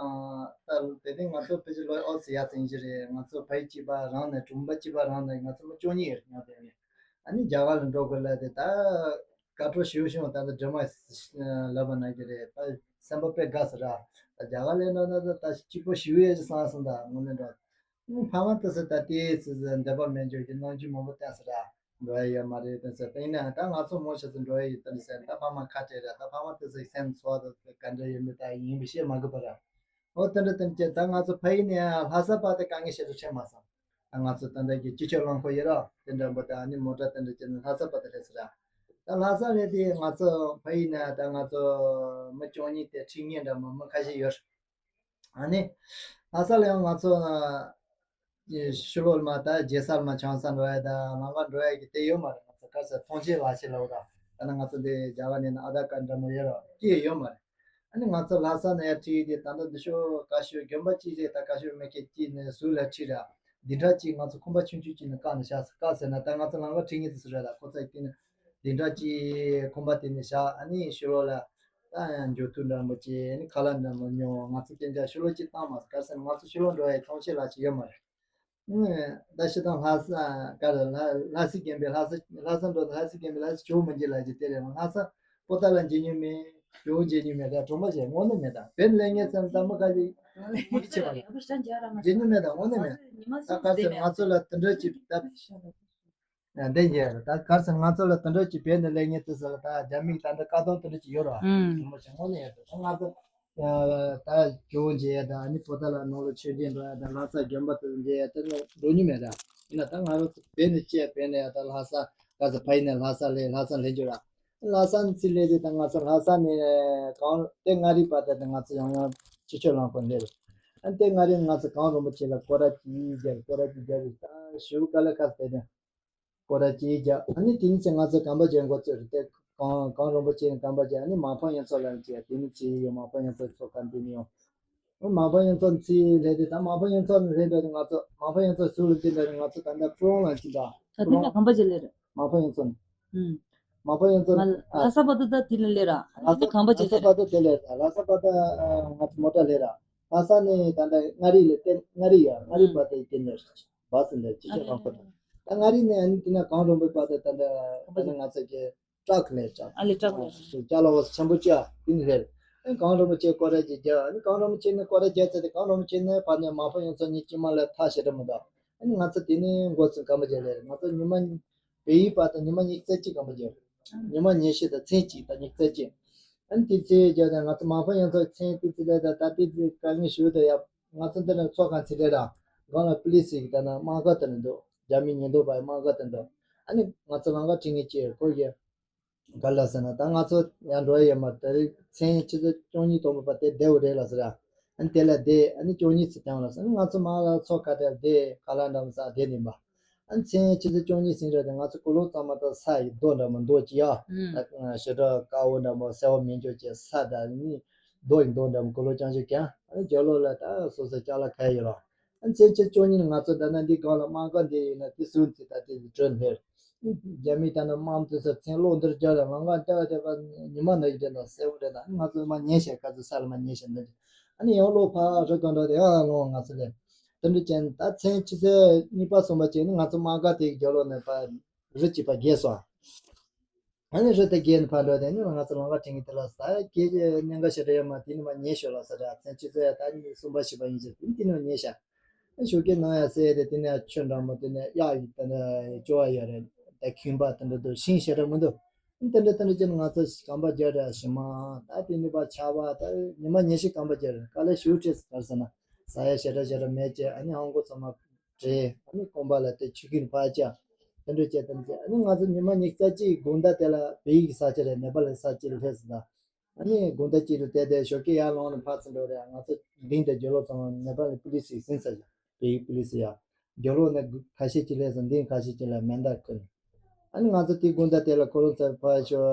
ད་དེ་ནི་ང་ཚོ་ཕལ་ཆེར་ལོ་ཨོ་ཙི་ཡ་ཙི་ཡིན་གྱི་རེད། ང་ཚོ་ཕ་ཡུལ་གཅིག་པ་རང་ནས་གྲོང་པ་གཅིག་པ་རང་ནས་ང་ཚོ་མི་བཅུ་གཉིས་ཡོད་ཉོ་དེ་ནི། ཨ་ནི་རྒྱ་གར་ལ་འགྲོ་དགོས་ལ་དེ་ད་དགའ་སྤྲོ་ཞེ་པོ་བྱུང་། ད་ལྟ་སྒྲོལ་མ་ལབ་པ་ན་གི་རེད། ད་སེམས་པ་དཔེ་དགའ་ས་ར། ད་རྒྱ་གར་ལ་འགྲོ་ན་ད་ད་སྐྱིད་པོ་ཞེ་པོ་ཡོད་ཅེས་བསམ་སོང་། ད་དངོས་གནས་འགྲོ་ཕ་མ་དེ་ཚོ་ད་དེའི་ཚོད་འདོད་པ་མེད་འཇོག་གི་རྣམ་འགྱུར་མང་པོ་བསྟན་ས་ར། འགྲོ་ཡ་ཡོད་མ་རེད་དེ་ཚོ་ད་ཡིན་ན་ད་ང་ཚོ་མང་ཆེ་ཚོ་འགྲོ་ཡ་ཡོད་དེ་འདྲ་ཟེར། ད་ཕ་མ་ཁ་བྲལ་ར། ད་ཕ་མ་དེ་ཚོའི་སེམས་ཚོར་བ་དེ་ག་འདྲ་ཡོད་མེད་ད་ཡིན་པ་བཤད་མ་དགོས་པ་ར། འོ་དེ་འདྲ་དེ་འདྲ་བྱས་ད་ང་ཚོ་ཕ་ཡུལ་ནས་ལྷ་ས་བར་དུ་དཀའ་ངལ་ཞེ་དྲག་འཕྲད་མ་སོང་། ད་ང་ཚོ་ད་ལྟ་གི་སྤྱི་སྤྱོད་རླངས་འཁོར་ཡོད་ར། དེ་འདྲ་པོ་ད་ཨ་ནི་མོ་ཊ་དེ་འདྲ་བྱས་ནས་ལྷ་ས་བར་དུ་སླེབས་ས་ར། ད་ལྷ་ས་རེད་དེ་ང་ཚོ་ཕ་ཡུལ་ནས་ད་ང་ཚོ་མི་བཅུ་གཉིས་དེ་ཁྲི་གཉིས་འདྲ་མོ་མི་ཁ་ཤས་ཡོད། ཨ་ནི་ལྷ་ས་ལ་ཡང་ང་ཚོ་ཕྱི་ལོགས་མ་ད་རྒྱལ་ས་མ་ཆང་ས་འགྲོ་ཡ་ད་ལམ་ཁ་འགྲོ་ཡ་གི་དེ་ཡོད་མ་རེད། ང་ཚོ་ག་ས་ཐོངས་མཆན་ལག་ཁྱེར་ལ་འོ་ད་ད་ནི་ང་ཚོ་འདི་རྒྱ་གར་ནས་ན་ཨ་དྷར་ཀར་འདྲ་མོ་ཡོད་ར་ཅི་ཡོད་མ་རེད། ཨ་ནི་ང་ཚོ་ལྷ་ས་ནས་ཡར་ཁྲིད་དེ་ད་ལྟ་འདི་ཤོག་བཀའ་ཤོག་དགོན་པ་གཅིག་རེད། ད་བཀའ་ཤོག་མེད་མཁན་གཅིག་ནས་ཟུར་ལ་ཁྲིད་ར། འདི་འདྲ་གཅིག་ང་ཚོ་ཁང་པ་ཆུང་ཆུང་གཅིག་ནས་བཀག་ནས་བཞག་བཀག་ཟེར་ན་ད་ང་ཚོ་ལམ་ཁ་ཁྲིད་མཁན་དེ་ཚོ་རེད་ལ། ཁོ་ཚོ་གཅིག་ནས་འདི་འདྲ་གཅིག་ཁང་པ་དེ་ནས་བཞག་ཨ་ནི་ཕྱི་ལོགས་ལ་ད་ཡང་འགྱོ་དུས་འདྲ་མོ་གཅིག་ཨ་ནི་ཁ་ལག་འདྲ་མོ་ཉོ། ང་ཚོ་གཅིག་ཅག་ཕྱི་ལོགས་གཅིག་བཏང་མ་སོང་། ག་ཟེར་ན་ང་ཚོ་ཕྱི་ལོགས་འགྲོ་ཡའི་ཐོངས་མཆན་ལག་ཁྱེར་ཡོད་མ་རེད། ད་ཤི་དང་ལྷ་ས་ག་རེ་ལྷ་ལྷ་སའི་དགོན་པའི་ལྷ་ས་ལྷ་ས་འགྲོ་ལྷ་སའི་དགོན་པའི་ལྷ་ས་ཇོ་བོ་མི་འཇིགས་ལ་ཅི་དེ་རེད། ལྷ་ས་པོ་ཏཱ་ལ་མཇལ་མྱོང་མེད། ཇོ་བོ་མཇལ་མྱོང་མེད། ད་གྲོང་པ་ཞིག་དངོས་གནས་མེད། ད་བོད་ལས་ངན་ཚང་ད་མི་ག་ལི་མི་ཆེ་བ་ལ་མཇལ་མྱོང་མེད། ད་དངོས་གནས་མེད། ད་ག་ཚོད་ང་ཚོ་ལ་དེ་འདྲ་ཅིག་ད་འདི་ཡིན། ད་ག་ཚོད་ང་ཚོ་ལ་དེ་འདྲ་ཅིག་བོད་ནས་སླེབས་མཁན་དེ་ཚོ་ལ་ད་རྒྱ་མིས་ད་འདི་བཀག་སྡོམ་དེ་འདྲ་ཅིག་ཡོད་རེད་བ། དེ་མོ་ཞིག་དངོས་གནས་ཡོད་རེད། ད་ང་ཚོ་ད་ཇོ་བོ་མཇལ་ཡ་དང་ཨ་ནི་པོ་ཏཱ་ལ་ནང་ལ་མཆོད་མཇལ་འགྲོ་ཡ་དང་ལྷ་ས་དགོན་པ་དུ་མཇལ་ཡ་དེ་ནི་འགྲོ་མྱོང་མེད་ར། ཡིན་ན་ད་ང་རང་ཚོ་བོད་ནས་སྐྱེས་བོད་ནས་ཡ་ད་ལྷ་ས་ག་ཚོད་ཕ་ཡུལ་ནས་ལྷ་ས་སླེབས་ལྷ་ས་སླེབས་རྒྱུ་ར། ལྷ་ས་ནས་ཚུར་སླེབས་དུས་ད་ང་ཚོ་ལྷ་ས་ནས་གངས་ཏེ་མངའ་རིས་བར་དུ་ད་ང་ཚོ་ཡང་ཡང་ཕྱི་ཕྱོགས་ལ་འཁོར་སླེབས་རེད། ཨ་ནི་ཏེ་མངའ་རིས་ང་ཚོ་གངས་རིན་པོ་ཆེ་ལ་སྐོར་ར་གཅིག་རྒྱབ་སྐོར་ར་གཅིག་རྒྱབ་རེད། ད་ཞུ་ག་ལ་ཁ་གཏད་དེ་སྐོར་ར་གཅིག་རྒྱབ། ཨ་ནི་དེ་ནས་ཚེ་ང་ཚོ་གམ་པ་རྒྱབ་འགོ་བཙུགས་རེད། ཏེ་གངས་གངས་རིན་པོ་ཆེ་ནས་གམ་པ་རྒྱབ། ཨ་ནི་མ་ཕམ་གཡུ་མཚོ་ལ་ཅིག་དེ་ནས་ཚེ་ཡོད་མ་ཕམ་གཡུ་མཚོ་མཚོ་ཁ་འདི་ནས་ཡོང་། ཨོ་མ་ཕམ་གཡུ་མཚོ་ཚེ་སླེབས་དུས་ད་མ་ཕམ་གཡུ་མཚོ་ནས་སླེབས་དུས་ང་ཚོ་མ་ཕམ་གཡུ་མཚོ་ཟུར་ལ་འཛེགས་དུས་ང་ཚོ་ད་ལྟ་པྲོང་ལ་ཅིག་ད་ད་དེ་ནས་གམ་པ་རྒྱབ་སླེབས་རེད། མ་ཕམ་གཡུ་མཚོ་ནས། ཨུམ། མ་ཕམ་གཡུ་མཚོ་ང་ནས་ལྷ་ས་བར་དུ་ད་དེ་ལ་སླེབས་ར། ཨ་ལྷ་ནི་ས་གམ་པ་ལྷ་རྒྱབ་ས་སླེབས་བར་ར། དུ་དེ་ལས་ད་ལྷ་ས་བར་དུ་ང་ཚོ་མོ་ཊ་སླེབས་ར། ལྷ་ས་ནས་ད་ལྟ་མངའ་རིས་ལ་ཏེ་མངའ་རིས་ཡ་མངའ་རིས་བར་དུ་དེ་ནས་བཱ་སི་ལ་ཅི་ཆ་རང་ཁོ་ད། ད་མངའ་རིས་ནས་ཨ་ནི་དེ་ན་གངས་རིན་པོ་བར་དུ་ད་ལྟ་ད་ལྟ་ང་ཚོ་གི་ཊག་ལས་ཊག་ཨ་ལས་ཊག་ལས། ཅ་ལག་བ་ཆེན་པོ་ཅིག་ཨ་དེ་ནས་སླེབས། ཨ་ནི་གངས་རིན་པོ་ཆེ་སྐོར་ར་ཅིག་རྒྱབ། ཨ་ནི་གངས་རིན་པོ་ཆེ་ནས་སྐོར་ར་རྒྱབ་ཚར་ཏེ་གངས་རིན་པོ་ཆེ་ནས་ཕར་ནས་མ་ཕམ་གཡུ་མཚོ་གཉིས་དཀྱིལ་མ་ལ་ཐག་ཞེ་དྲག་མི་འདུག་ཨ་ནི་ང་ཚོ་དེ་ནས་འགོ་ཚུགས་གམ་པ་རྒྱབ་སླེབས་རེད། ང་ཚོ་ཉི་མ་བལ་ཡུལ་བར་དུ་ཉི་མ་ཉི་ཤུ་རྩ་གཅིག་གམ་པ་རྒྱབ། ཉི་མ་ཉི་ཤུ་དང་མཚན་གཅིག་དང་ཉི་ཤུ་རྩ་གཅིག་ཨ་ནི་དེ་ཚེ་རྒྱབ་དང་ང་ཚོ་མ་ཕམ་གཡུ་མཚོ་མཚན་དེ་ཚེ་ལ་ད་ད་དེ་ཚེ་དཀའ་ངལ་ཞུ་དང་ཡ། ང་ཚོ་འདི་ནས་ཚོགས་ཁང་ཚེ་ལ་ར་སྒང་ལ་པུ་ལི་སི་ཡི་ད་ན་དམག་སྒར་དེ་ནས་འདུག་རྒྱ་མི་ཉེན་རྟོག་པ་ཡི་དམག་སྒར་དེ་འདུག་ཨ་ནི་ང་ཚོ་ལམ་ཁ་ཁྲིད་མཁན་ཅིག་ཁོ་གིས་ག་ལ་ཟེར་ན་ད་ང་ཚོ་ཡར་འགྲོ་ཡ་ཡོད་མ་རེད། དེ་རིང་མཚན་ཆུ་ཚོད་བཅུ་གཉིས་ཐོག་མ་པ་དེ་བསྡད་འོ་རེད་ལ་ཟེར་ར། ཨ་ནི་དེ་ལ་བསྡད། ཨ་ནི་བཅུ་གཉིས་ཚེ་བཏང་བ་ལ་ཟེར། ཨ་ནི་ང་ཚོ་མ་ལ་ཚོགས་ཁ་དེར་བསྡད་ཁ་ལག་འདྲ་མོ་ཟ་བསྡད་ནས་པ། ཨ་ནི་མཚན་ཆུ་ཚོད་བཅུ་གཉིས་ཟིན་འགྲོ་དེ་ང་ཚོ་ཀུ་ལུ་ཚང་མ་ད་ས་ཡི་རྡོ་འདྲ་མོ་རྡོ་ཅིག་ཡ། ཨུམ། ད་ཞེ་དྲག་དཀར་པོ་འདྲ་མོ་སེར་པོ་མི་འཇུག་ཅིག་ས་དང་ནི་རྡོ་ཡི་རྡོ་འདྲ་མོ་ཀུ་ལུ་རྐྱང་ཅིག་ཀྱང་། ཨ་ནི་རྒྱབ་ལོགས་ལ་ད་སོ་སོ་ཅ་ལག་ཁ་ཡོད་ར། ཨ་ནི་མཚན་ཆུ་ཚོད་བཅུ་གཉིས་ནས་ང་ཚོ་ད་ན་འདི་སྒང་ལ་དམག་སྒར་འདི་ཡིན་ན་དེ་ཟུར་ཚེ་ད་དེ་བྲོས་སླེབས། རྒྱ་མི་ད་ནི་དམག་མི་དེ་ཚོ་མཚན་གློག་འདིར་རྒྱབ་ལ་ལམ་ཁ་ལྟ་བ་དེ་པ་ཉི་མ་ནག་གི་དེ་ན་སེར་པོ་དེ་ན་ང་ཚོ་མ་ཉལ་ཤག་ག་ཚོད་ས་ལ་མ་ཉལ་ཤག་འདི། ཨ་ནི་ཡང་ལོག་ཕར་རི་སྒང་འགྲོ་དེ་ཡང་ལོག་ང་ཚོ་ལས། དེ་འདྲ་ཅན་ད་མཚན་ཆུ་ཚོད་གཉིས་པ་གསུམ་པ་ཅན་ནི་ང་ཚོ་དམག་སྒར་དེ་གི་རྒྱབ་ལོགས་ནས་ཕར་རི་གཅིག་པ་བརྒལ་སོང་། ཨ་ནི་རི་དེ་བརྒལ་ནས་ཕར་འགྲོ་དེ་ནི་ང་ཚོ་ལམ་ཁ་དྲན་གི་དེ་ལ་ས་སྐད་ཀྱི་གནད་འགག་ཞེ་དྲག་ཡོད་མ་དེ་ནི་མ་ཉལ་ཤོག་ལ་ཟེར། ད་མཚན་ཆུ་ཚོད་ད་ནི་གསུམ་པ་བཞི་པ་ཡིན་ཟེར་དེ་ནི་དེ་ནི་མ་ཉལ་ཤག་ཨ་ཞོགས་ཀས་ནང་ཡ་ཟེར་དེ་དེ་ནས་ཆུ་འདྲ་མོ་དེ་ནས་གཡག་ཡིག་དེ་འདྲ་སྐྱོ་བ་ཡོད་རེད། ད་ཁྱིམ་པ་དེ་འདྲ་འདུག་ཤིང་ཞེ་དྲག་མི་འདུག་དེ་འདྲ་དེ་འདྲ་ཅན་ང་ཚོ་གམ་པ་རྒྱབ་ར་ཞི་མ་ད་དེ་ནི་པ་ཆར་པ་ད་ཉི་མ་ཉི་ཤུ་གམ་པ་རྒྱབ་ར་དཀའ་ལས་ཞེ་པོ་འཕྲད་སོང་། ག་རེ་ཟེར་ན་ཟ་ཡ་ཞེ་དྲག་ཞེ་དྲག་མེད་ཅེས། ཨ་ནི་ཧང་གོ་ཚང་མ་བྲེལ། ཨ་ནི་ཁང་པ་ལ་དེ་ཆུ་ཁྱུང་ཕར་བཅག་དེ་འདྲ་བྱས་དེ་འདྲ་བྱས། ཨ་ནི་ང་ཚོ་ཉི་མ་ཉི་ཤུ་རྩ་གཅིག་དགོང་དག་དེ་ལ་བལ་ཡུལ་གྱི་ས་ཆ་རེད། ནེ་པ་ལི་ས་ཆ་ལ་སླེབས་སོང་ད། ཨ་ནི་དགོང་དག་གཅིག་ཏུ་བལྟས་ཏེ་ཞོགས་ཀས་ཡར་ལངས་ནས་ཕར་ཚུར་འགྲོ་རེད། ང་ཚོ་མདུན་དེ་རྒྱབ་ལོགས་ཚང་མ་ནེ་པ་ལི་པུ་ལི་སི་ཟིན་ས་ཞིག་བལ་ཡུལ་པུ་ལི་སི་ཡ། རྒྱབ་ལོགས་ནས་ཁ་ཤས་ཅིག་སླེབས་སོང་། མདུན་ཁ་ཤས་ཅིག་ལ་མེ་མདའ་ཁུར་ནས། ཨ་ནི་ང་ཚོ་དེ་དགོང་དག་དེ་ལ་ཁོ་རང་ཚོ་ཕར་ཞོག་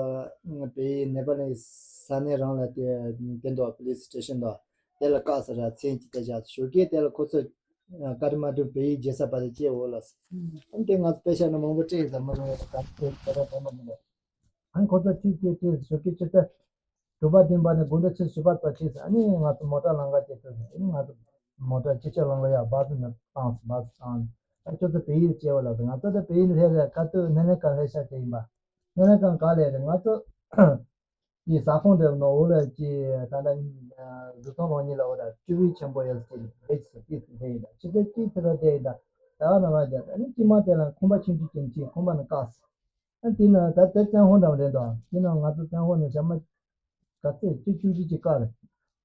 བལ་ཡུལ་ནེ་པ་ལི་ས་གནས་རང་ལ་དེ་དེ་འདུག་པུ་ལི་སི་སི་ཊེ་ཤན་འདུག་དེ་ལ་བཀག་ས་ར་མཚན་གཅིག་དེ་བཞག་ཞོགས་ཀས་དེ་ལ་ཁོ་ཚོ་ཀ་ཐ་མན་ཌུ་བལ་ཡུལ་རྒྱལ་ས་བར་དུ་སྐྱེལ་འོ་ལ། ཨ་ནི་དེ་ང་ཚོ་པེ་ཤ་ནས་མང་པོ་སྤྲད་ཡིན་ཙང་མི་རུང་བས་ད་ཁོ་ཚོ་ད་ད་མ་མི་འདུག་ཨ་ནི་ཁོ་ཚོ་གཅིག་གཅིག་གཅིག་ཞོགས་ཀས་ཆུ་ཚོད་དྲུག་པ་བདུན་པ་ནས་དགོང་དྲོ་ཆུ་ཚོད་བཞི་པ་ཙམ་ཁྲིད་སོང་། ཨ་ནི་ང་ཚོ་མོ་ཊ་ལམ་ཁ་དེ་ཚོ་ཨ་ནི་ང་ཚོ་མོ་ཊ་ཕྱི་ཕྱོགས་ལམ་ཁ་ཡ་བཱ་སི་ནས་བཏང་སོང་། བཱ་སི་བཏང་ནས་ཨ་ཁྱོད་ཚོ་བལ་ཡུལ་སྐྱེལ་བ་ལབ་སོང་། ང་ཚོ་ད་བལ་ཡུལ་སླེབས་རེད། ཁ་ཐུག་སྣེ་ལེན་ཁང་སླེབས་ཤག་དེ་ཡིན་པ། སྣེ་ལེན་ཁང་ག་ལ་རེད། ང་ཚོ་གི་ས་ཁོངས་དེ་ནོར་འོག་ལ་གི་ད་ལྟ་བཟོ་ཚོང་ལོག་གཉིས་ལ་འོ་ད་སྤྲུལ་སྐུ་ཆེན་པོ་ཡོད་ཟེར་རེད་ཟེར་ཏི་སི་དེ་ཡིན་ད། ཕྱི་ཚེས་གཅིག་ཚེ་ར་དེ་ཡིན་ད། ད་ག་ནང་ལ་རྒྱབ་ཨ་ནི་དཀྱིལ་མ་དེ་ལ་ཁང་པ་ཆུང་ཆུང་ཅན་གཅིག་ཁང་པ་ནས་བཀག་སོང་། ཨ་དེ་ན་ད་དེ་བཙན་དབང་འདྲ་བ་རེད་དོ། དེ་ན་ང་ཚོ་བཙན་དབང་ནས་ཞག་མ་ག་ཚོད་བཅུ་བཅུ་གཅིག་ཅིག་བཀག་རེད།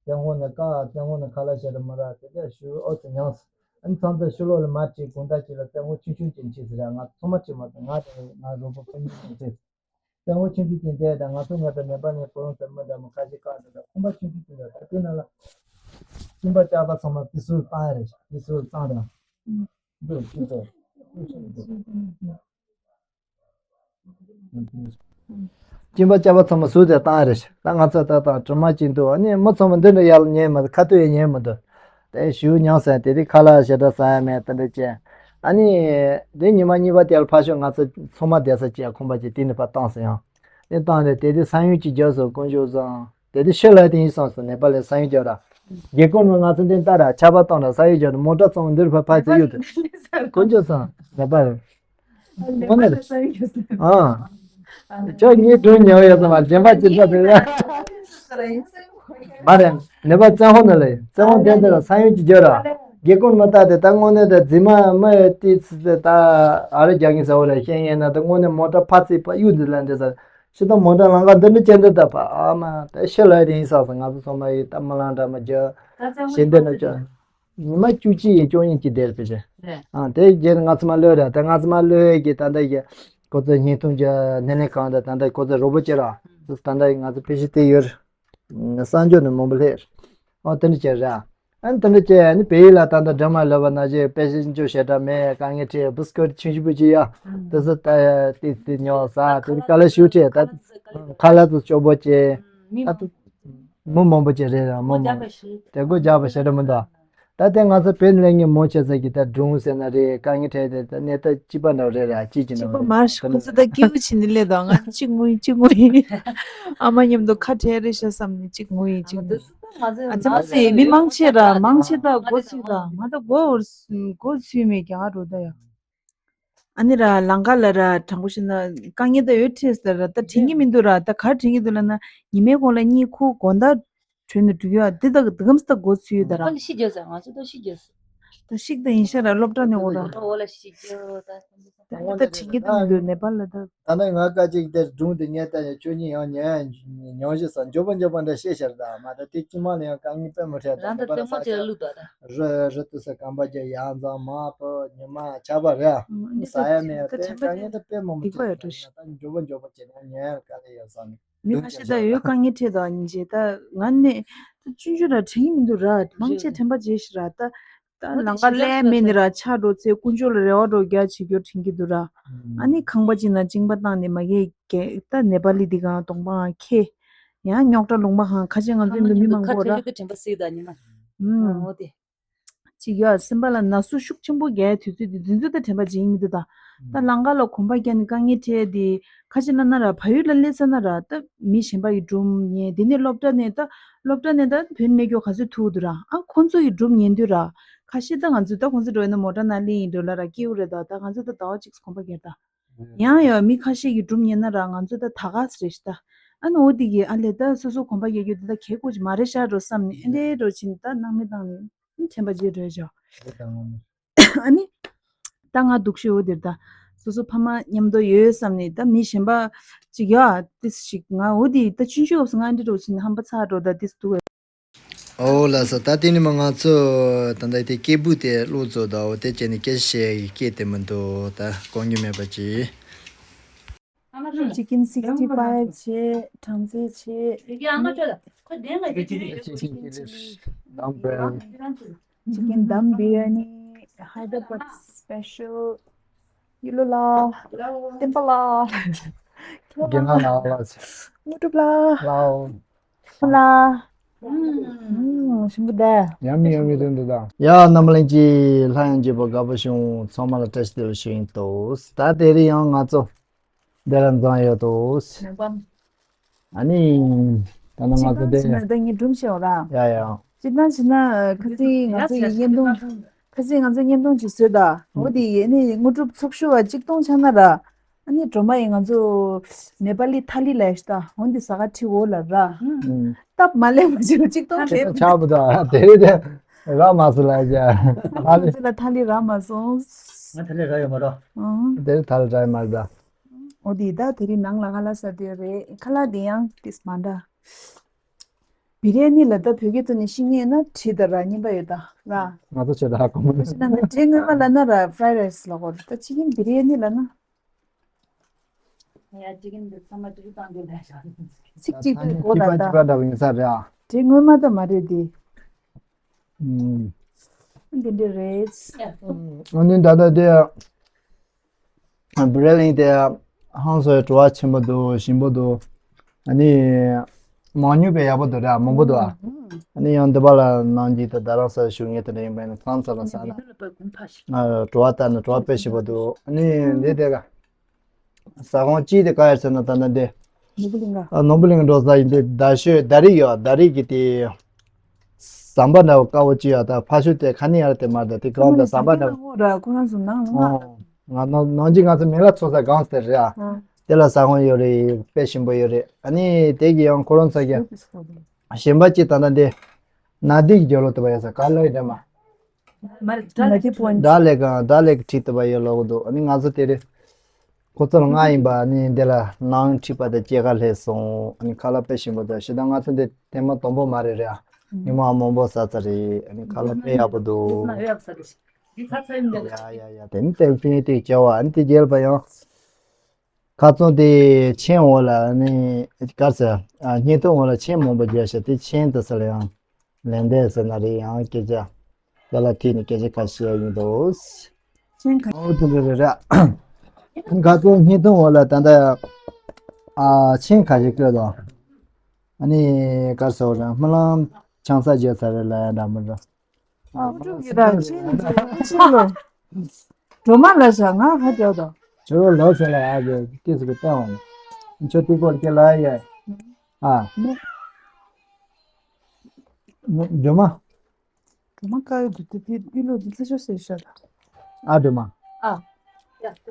བཙན་དབང་ནས་བཀག་བཙན་དབང་ནས་ཁ་ལག་ཞེ་དྲག་མ་རག་དེ་འདྲ་ཞུ་ཨོ་ཙི་མྱངས་སོང་། ཨ་ནི་ཚང་མ་ཕྱི་ལོགས་ལ་མར་ཁྲིད་དགོང་དག་ཅིག་ལ་བཙན་དབང་ཆུང་ཆུང་ཅིག་ཁྲིད་ཟེར་ར། ང་ཚང་མ་ཁྲིད་མ་སོང་། ང་དེ་ང་རོགས་པ་ཕ་ཉིས་ཅིག་ཁྲིད། བཙན་དབང་ཆུང་ཆུང་ཅིག་བསྡད་དང་ང་ཚོ་ཉལ་པའི་ནད་པ་ནས་ཁོ་རང་ཚོ་མི་འདྲ་མོ་ཁ་ཤས་བཀག་འདུག་ད་ཁང་པ་ཆུང་ཆུང་ཅིག་འདུག་ད་དེ་ནང་ལ་སྐྱིན་པ་ལྕགས་པ་ཚང་མ་ཕྱི་སོར་བཏང་ཡ་རེད། ཕྱི་སོར་བཏང་དང་འདུག་ཕྱི་སོར། སྐྱིན་པ་ལྕགས་པ་ཚང་མ་ཟུར་དེ་བཏང་རེད། ད་ང་ཚོ་ད་དང་གྲིབ་མ་ཅིག་འདུག་ཨ་ནི་མི་ཚང་མ་འདི་འདྲ་ཡར་ཉན་མི་འདུག་ཁ་ཐུག་ཡང་ཉན་མི་འདུག་དེ་ཞུ་མྱངས་སོང་། དེ་དུས་ཁ་ལག་ཞེ་དྲག་ཟ་ཡ་མེད། དེ་འདྲ་བྱས། ཨ་ནི་དེ་ཉི་མ་གཉིས་པ་དེ་ལ་ཕར་ཞོག་ང་ཚོ་ཚང་མ་བསྡད་ས་ཅིག་ཁང་པ་ཅིག་དེ་ནས་ཕར་བཏང་སོང་ཡང་། དེ་བཏང་རེད། དེ་དུས་ས་ཡོམ་ཅིག་བརྒྱབ་སོང་། དཀོན་མཆོག་གསུམ། དེ་དུས་ཤི་ལ་དེ་ཡིན་བསམ་སོང་། ནེ་པ་ལ་ས་ཡོམ་བརྒྱབ་ར། རྒྱལ་ཁོངས་ནང་ང་ཚོ་འདི་ལྟར་ཆར་པ་བཏང་ར་ས་ཡོད་ཀྱང་མོ་ཊ་ཚང་འདིར་ཕར་ཕར་ཚུར་ཡོད་དེ། དཀོན་མཆོག་གསུམ་ནེ་པཱལ། དངོས་གནས། ཨ། ཁྱོད་ངའི་སྒྲུང་ཉན་ཡོད་ཙམ་མ་རྗེན་པ་ཅི་འདྲ་དེ་རེད། མ་རེད། ནེ་པཱལ་བཙན་ཧོ་ནང་ལ་ཡིན། བཙན་ཧོ་དེ་འདི་ལ་ས་ཡོམ་གྱི་རྒྱུ་ར། རྒྱལ་ཁོངས་མི་ལྟ་དེ་ད་དངོས་གནས་དེ་རྫི་མ་མི་ཡི་ཏི་ཚི་ཚི་ད་ཨ་རི་རྒྱག་གིན་ཟ་བོ་ར་ཤེས་ངེས་ན་དེ་དངོས་གནས་མོ་ཊ་ཕར་ཚིག་ཕར་གཡུག་འདི་ལ་འདི་ཟ། ཤི་ཏོ་མོ་ཊ་ལང་ཀ་འདི་འདྲ་ཅན་འདི་ད་ཕ་ཨ་མ་དེ་ཤི་ལ་རིང་ས་ས་ང་ཚོ་ཚང་མ་ཡི་ད་མི་ལང་འདྲ་མ་རྒྱུ། ཤི་འདི་ན་ཅོ། ཉི་མ་བཅུ་གཅིག་ཡི་བཅུ་གཉིས་ཀྱི་དེར་ཕེབས་ཤིང་། རེད། ཨ་དེ་རྗེས་ང་ཚོ་མ་ལོས་ར་ད་ང་ཚོ་མ་ལོས་ཀྱི་ད་ལྟ་ཡི་ཁོ་ཚོ་བརྙན་ཐུང་གི་སྣེ་ལེན་ཁང་དང་ད་ལྟ་ཁོ་ཚོ་རོགས་པ་བྱེད་ར། ད་ལྟ་ང་ཚོ་ཕེབས་ཤིང་དེ་ཡོད། གསར་འགྱུར་ནི་མང་པོ་སླེབས། ཨོ་དེ་འདྲ་བྱས་ར། ཨ་ནི་དེ་འདྲ་བྱས་ཨ་ནི་བལ་ཡུལ་ལ་ད་ལྟ་འགྲིམ་མ་ལོས་པ་ན་ཅི་དཔེ་ཤིང་ཅོ་ཞེ་དྲག་མེད་དཀའ་ངལ་འཕྲད་བུ་སྐོར་ཆུང་ཆུང་པོ་ཅིག་ཡ། དེ་ཚོ་ད་ཏི་སི་ཉོ་ས་དེ་དཀའ་ལས་ཞུ་འཕྲད་ད། ཁ་ལག་ཚོ་སྐྱོ་པོ་བྱས། ད་དུ་མི་མང་པོ་ཅིག་རེད་ར་མི་མང་པོ་དེ་སྒོ་རྒྱག་པ་ཞེ་དྲག་མི་འདུག་ད་ལྟའི་ང་ཚོ་བོད་ནས་སླེབས་མཁན་མང་ཆེ་ས་ཀྱི་ད་སྒྲུང་ཟེར་ན་རེད། དཀའ་ངལ་འཕྲད་དེ་ད་གནས་སྟངས་གཅིག་པ་འདྲ་བོ་རེད་ར་གཅིག་གཅིག་གཅིག་པ་མ་རེད། ཁོ་ཚོ་ད་སྐྱིད་པོ་བྱེད་ནི་སླེབས་དང་ང་གཅིག་ངུ་ཡིན་གཅིག་ངུ་ཡིན། ཨ་མ་མཉམ་དུ་ཁ་བྲལ་རེད་ཤག་བསམ་ནས་གཅིག་ངུ་ཡིན་གཅིག་ངུ་ཡིན། ཨ་ཙི་མ་ཟེར་མི་མང་ཆེ་ར་མང་ཆེ་ད་སྒོ་ཚུད་ད་ང་ད་སྒོ་སྒོ་ཚུད་མེད་རྒྱ་གར་འགྲོ་ད་ཡ། ཨ་ནི་ར་ལང་ཀ་ལ་ར་དྲང་པོ་བཤད་ན་དཀའ་ངལ་ད་ཡོད་ཁྲིད་ཟེར་ར་ད་དྲན་གྱི་མི་འདུག་ར། ད་ག་རེ་དྲན་གྱི་འདུག་ལབ་ན་ཉི་མའི་གོང་ལ་གཉིད་ཁུག་དགོང་དག་གྲོལ་ནས་འགྲོ་གི་ཡོད། འདི་དག་འདི་གམ་ས་ད་སྒོ་ཚུད་ཡོད་ད་ར། ནེ་པ་ལ་ཤི་རྒྱུ་ཟེར་ང་ཚོ་ད་ཤི་རྒྱུ་ཟེར། ད་ཤིག་ད་ཡིན་ཤག་ར་སློབ་གྲྭ་ནས་འོ་ར། འོ་ལ་ཤི་རྒྱུ་ད། ད་དྲན་གྱི་འདུག་མི་འདུག་ནེ་པ་ལ་ད། ད་ནི་ང་ཀ་ཅིག་དེར་སྒྲུང་དེ་ཉན་ད་ཡང་ཁྱོད་གཉིས་ཡང་ཉན་ཡང་ཉོན་ཞེས་ས་འཇོག་པ་འཇོག་པ་འདྲ་བཤད་ཤར་ད་མ་ད་དེ་དཀྱིལ་མ་ལ་ཡང་དཀའ་ངལ་དཔེ་མི་འཕྲད་ད་རང་ད་ནེ་པ་ལ་ལྟད་མོ་ས་ཅིག་ལ་ཆ་བླུགས་ད་ད། རི་རི་དུ་ས་སྐམ་པ་རྒྱ་ཡང་ཚང་མ་པོ་ཉི་མ་ཆར་པ་རེད། ཨ་ཟ་ཡ་མེད་ད་དེ་དཀའ་ངལ་ད་དཔེ་མང་པོ་འཕྲད་ད་ད་འཇོག་པ་འཇོག་པ་བྱས་ན་ཉན་དཀའ་ལས་ཡང་ས་ནི། མི་ཁ་ཤས་ད་ཡོད་དཀའ་ངལ་འཕྲད་དང་ཉིན་བྱེད་ད་ང་ནི་ད་ཆུང་ཆུང་ར་དྲན་གྱི་མི་འདུག་ར་མང་ཆེ་དྲན་པ་བརྗེད་ཤི་ར་ད། ད་ལང་ཀ་ལས་མེད་ནི་ར་ཆགས་འགྲོ་ཚེ་དཀོན་མཆོག་ལ་རེ་བ་འགྲོ་རྒྱ་བྱེད་རྒྱུ་དྲན་གྱི་འདུག་ར། ཨ་ནི་ཁང་པ་ཅིག་ན་གཅིན་པ་བཏང་ནས་མ་གིའི་གེ་ད་ནེ་པ་ལི་འདི་གང་གདོང་པའང་ཁེ། ཡང་རྙོག་དྲ་ལུང་པ་གང་ཁ་ཆེ་ང་ཚོའི་ནུ་མི་མང་པོ་ར། ཁ་ཁྲེལ་གྱི་དྲན་པ་སྲིད་ད་ཉི་མ། ཨུམ། འོ་དེ། ཅིག་ཡ་སེམས་པ་ལ་ན་ཟུག་ཤུགས་ཆེན་པོ་རྒྱག་དུས་ཚོད་དེ་དུས་ཚོད་ད་དྲན་པ་བརྗེད་མི་འདུག་ད། ད་ལང་ཀ་ལ་གོམ་པ་རྒྱག་ནས་དཀའ་ངལ་འཕྲད་དེ་ཁ་ཆེ་ན་ན་ར་བལ་ཡུལ་ལ་སླེབས་ཚར་ན་ར་ད་མི་གཞན་པ་ཡི་སྒྲུང་ཉན་དེ་ནས་སློབ་གྲྭ་ནས་ད་སློབ་གྲྭ་ནས་ད་བོད་ནས་སྐྱོ་ག་ཚོད་ཐུག་འདུག་ར། ཨ་ཁོང་ཚོ་ཡི་སྒྲུང་ཉན་དུས་ར་ཁ་ཤས་ད་ང་ཚོ་ད་ཁོང་ཚོ་འགྲོ་ཡིན་ན་མོ་ཊ་ནང་སླེབས་ཡིན་འགྲོ་ལ་ར་སྐྱིད་པོ་རེད་ད། ད་ང་ཚོ་ད་ཟླ་བ་གཅིག་གོམ་པ་རྒྱག་ད། ཡང་ཡང་མི་ཁ་ཤས་ཀྱི་སྒྲུང་ཉན་ན་ར་ང་ཚོ་ད་ད་ག་ས་རེད་ཤི་ད། ཨ་ནི་འོ་དེ་གི་ཨ་ལས་ད་སོ་སོ་གོམ་པ་རྒྱག་རྒྱུ་དེ་ད་གལ་དགོས་ཀྱི་མ་རེད་ཤག་འགྲོ་བསམ་ནས་ཨེ་འདྲའི་འགྲོ་ཕྱིན་ད་སྣང་མེད་བཏང་ནས་དྲན་པ་བརྗེད་འགྲོ་ཡ་ཤག་ཨ་ནི། ད་ང་སྡུག་ཤོས་འོ་དེར་ད། སོ་སོ་ཕ་མ་མཉམ་དུ་ཡོད་བསམ་ནས་ད་མི་གཞན་པ་ཅིག་ཡ་ཏིས་ཞིག་ང་འོ་དེ་ད་ཆུང་ཆུང་སྐབས་སུ་ང་འདི་འགྲོ་ཕྱིན་ཧམ་པ་ཚ་འགྲོ་ད་ཏིས་འདུག་བས། ཨོ་ལགས་སོ། ད་དེ་ནི་མ་ང་ཚོ་ད་ལྟ་དེ་སྐད་འབོད་དེ་བླུགས་རྫོགས་ད། འོ་དེ་བྱས་ནས་སྐད་བཤད་ཀྱི་སྐད་དེ་མི་འདུག་ད་གོ་རྒྱུ་མེད་པ་ཅིག Chicken sixty five བྱས། སྦྲང་རྩི་བྱས། Chicken chili, dum biryani. Chicken dum biryani, Hyderabad special. ཡུལ་ལོ་ལ། བསྟན་པ་ལ། རྒན་ལགས་ལགས་ལགས། དངོས་གྲུབ་ལ། ལའོ། ལ། ཞིམ་པོ་ད། ཡ་མི་ཡ་མི་རེད་འདུག་ད། ཡ་རྣམ་པ་ལྷན་རྒྱས་ལྷ་ཡང་རྒྱས་པ་དགའ་པོ་བྱུང་། ཚང་མ་ལ་བཀྲ་ཤིས་བདེ་ལེགས་ཞུ་ཡིན་ཏོ། ད་དེ་རིང་ཡང་ང་ཚོ་འདི་ལ་འཛོམས་ཡོད་ཏོ། ནག་པམ། ཨ་ནི། ད་ནང་ང་ཚོ་དེ། ཅི་ད་ངས་སྒྲུང་བཤད་འོ་ར། ཡ་ཡ། ཅི་ད་ཅི་ན་ཁ་སང་ང་ཚོ་ཡི་བརྙན་ཐུང་། ཁ་སང་ང་ཚོ་བརྙན་ཐུང་ཅིག་བཟོས་ད། འོ་དེ་ཡི་ནི་དངོས་གྲུབ་ཚོགས་ཞུ་བ་གཅིག་སྟོང་ཆགས་ན་ར། ཨ་ནི་སྒྲོལ་མ་ཡིས་ང་ཚོ་ནེ་པ་ལི་ཐ་ལི་ལ་ཡ་ཤི་ད་འོན་ཏེ་ཟ་ཁ་ཁྲི་འོ་ལ་ར། སྟབས་མ་ལེགས་པ་ཅིག་ལ་གཅིག་སྟོང་ཆགས་པ་ཆགས་པ་ད་དེ་རེད་དེ་རག་མ་སོང་ལ་ཡ། ང་ཚོ་ལ་ཐ་ལི་རག་མ་སོང་། ང་ཐ་ལི་རག་ཡོད་མ་རོ། ཨང་། དེ་རེད་ཐ་ལི་རག་ཡོད་མ་རེད་ད། འོ་དེ་ད་དེ་རིང་ནང་ལ་ང་ལ་ཟ་དེ་རེད་ཁ་ལག་དེ་ཡང་ཏིས་མ་འདྲ། བི་རི་ཡ་ནི་ལ་ད་བོད་སྐད་ཐོག་ནས་ཤེས་ངེས་ན་བྲིས་ད་ར་རྙིང་པ་ཡོད་ད་ར། ང་ཚོ་བྱེད་ད་ཧ་གོ་མ་ཤེས་ན་ནི་བྲིས་སྔོན་མ་ལ་ན་ར་fried rice ལ་གོ་ད་ཅི་ཡིན་བི་རི་ཡ་ནི་ལ་ན། ཡ་ཅི་ཡིན་འདི་ཚང་མ་ཅི་རུ་བཏང་རྒྱུ་ལ་ཤ། ཚིག་གཅིག་ཏུ་གོ་ད་ད། ཅི་པ་ཅི་པ་འདྲ་བ་ཡིན་ས་རེད་ཨ། བྲིས་སྔོན་མ་ད་མ་རེད་དེ། ཨུམ། འདི་འདྲ་རེད། ཨ་ནི་ད་ལྟ་དེ། བི་རི་ཡ་ནི་དེ་ཧང་སོའི་བྲོ་བ་ཆེན་པོ་འདུག་ཞིམ་པོ་འདུག་ཨ་ནི་མང་ཉུང་དཔེ་ཡག་པོ་འདུག་ར་མང་པོ་འདུག་ཨ་ནི་ཡང་འདི་པ་ལ་ནང་གི་དེ་རྡ་རམ་ས་ལ་བཞུགས་མཁན་དེ་འདྲ་ཡིན་པ་ཡིན་ན་ཚང་ཚང་ལ་ཟ་ན་བྲོ་བ་ལྟར་ན་བྲོ་བ་དཔེ་ཞིམ་པོ་འདུག་ཨ་ནི་འདི་དེ་ག་ཟ་ཁང་གཅིག་དེ་ག་ཡར་ཟེར་ན་ད་ལྟ་འདི་ནོར་བུ་གླིང་ག་ཨ་ནོར་བུ་གླིང་འགྲོ་ས་ཡིན་དེ་ཟླ་ཤོད་ཟླ་རིག་ཡོད་ཟླ་རིག་གི་དེ། ཟམ་པ་འདྲ་བོ་དཀར་པོ་གཅིག་ཡོད། ད་ཕ་ཤུལ་དེ་ཁ་ནི་ཡར་དེ་མར་དང་དེ་གང་དང་ཟམ་པ་འདྲ་བོ། ཁོ་རང་ཚོ་ནང་ལ་ང་། ཨོ། ང་ནང་ནང་གཅིག་ང་ཚོ་མེ་ལ་ཚོ་ས་གང་ཟེར་རེད་ཨ། དེ་ལ་ས་ཁོངས་ཡོད་རེད། དཔེ་ཞིམ་པོ་ཡོད་རེད། ཨ་ནི་དེ་གི་ཡང་ཁོ་རང་ཚོ་གི་གཞན་པ་གཅིག་ད་ལྟ་འདི་ན་དིག་རྒྱལ་ལོ་དུ་བ་ཡོད་ས་ག་ལ་ཡི་འདྲ་མ། མ་རེད་ད་ལ་དེ་པོ་ད་ལེ་གང་ད་ལེ་གི་ཁྲིད་དུ་བ་ཡོད་ལོག་འདུག་ཨ་ནི་ང་ཚོ་དེ་རེད། ཁོ་ཚོར་ང་ཡིན་པ་ནི་འདི་ལ་ནང་ཁྲིད་པ་དང་སྐྱེས་ཀ་སླེབས་སོང་། ཨ་ནི་ཁ་ལག་དཔེ་ཞིམ་པོ་དང་ཞེ་དྲག་ང་ཚོ་འདི་ཐེངས་མ་དང་པོ་མ་རེད་རེད་ཨ། ཉི་མ་མང་པོ་ཟ་ཚར་རེད། ཨ་ནི་ཁ་ལག་དཔེ་ཡག་པོ་འདུག་ཡ་ཡ་ཡ་དེ་ནི་ཏན་ཕིན་ཏིག་བྱ་བ་ཨ་ནི་དེ་རྒྱལ་པ་ཡང་ཁ་ཚོན་དེ་ཆེན་འོག་ལ་ཨ་ནི་གར་ཟེར་ཨ་སྙིང་ཐུང་འོག་ལ་ཆེན་མང་པོ་བརྗོད་ཤག་དེ་ཆེན་དུ་ཟེར་ལ་ཡང་། ལན་འདེབས་ཟེར་ན་རེད། ཡང་སྐད་ཆ་དེ་ལ་ཐིག་ནས་སྐད་ཆ་ཁ་བཤད་ཡིན་འདུག་ཆེན་ག་ཨོ་དེ་འདྲ་རེད་རེད། ཁ་ཚོན་སྙིང་ཐུང་འོག་ལ་ད་ལྟ་ཨ་ཆེན་ཁ་ཤས་བཀོད་དོ། ཨ་ནི་གར་སོགས་རང་སྨོན་ལམ་ཆང་ས་བརྗོད་ཚར་རེད་ལ་ཡང་འདྲ་མི་འདྲ། ཨ་ཨུ་ཕྲུག་གི་རང་ཆེན་ཚོ་ཕྱི་ལོ། སྒྲོལ་མ་ལ་ཞག་ང་ཧ་རྒྱག་དོ། ཁྱོད་རང་ལོ་ཟེར་ལ་ཡ་གི་སྐད་ཟེར་གི་བསྟན་འོང་། ཁྱོད་དེ་སྐོར་སྐད་ལ་ཡ། ཨ། སྒྲོལ་མ། སྒྲོལ་མ་དཀར་ཡོད་དུ་དེ་དེ་ཨི་ལོ་དེ་ཚེ་ཤོ་ཟེར་ཤ་ད། ཨ་སྒྲོལ་མ། ཨ།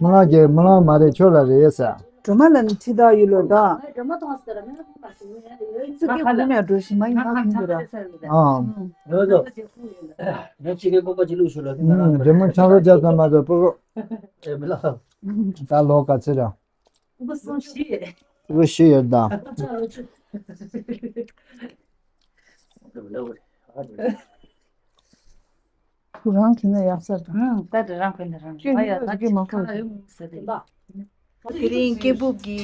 མ་ལགས་ཀྱི་མ་ལགས་མ་རེད་ཁྱོད་ལ་རེད་ཟེར། སྒྲོལ་མ་ལ་ནི་ཁྲི་དག་ཡོད་ལོ་ད། ཙི་གེ་ཁུ་ནས་འགྲོ་ཞིག་མ་ཡིན་ང་ཁུ་འགྲོ་ར། ཨ། ཡོད་ལོ། ཡང་ཅི་གེ་ཀོ་པ་ཅི་ལུགས་ཞུ་ལོ་དེ་ང་རང་སྒྲོལ་མ་ཆང་རོ་ཅག་ཙམ་མ་གཏོགས་པོ། ཨེ་མི་ལགས། ད་ལོ་ག་ཚོད་ར། ཕྲུ་གུ་སུམ་བཞི་ཡོད། ཕྲུ་གུ་བཞི་ཡོད་ད། ཁོ་རང་གིས་ན་ཡག་ས་དང་། ད་དེ་རང་གིས་ན་རང་ཁྱོད་ང་ཡ་ད་ཀྱི་མ་ཁོ་ཁ་ཡོད་མི་ཟེར་དེ། དེ་རིང་སྐད་འབུབ་ཀྱི་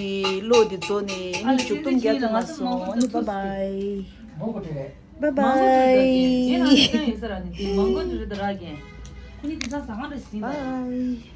གློག་འདི་རྫོགས་ནས་ཨ་ནི་མཇུག་སྡོམ་རྒྱག་གི་མ་སོང་། ཨ་ནི་bye bye bye bye bye.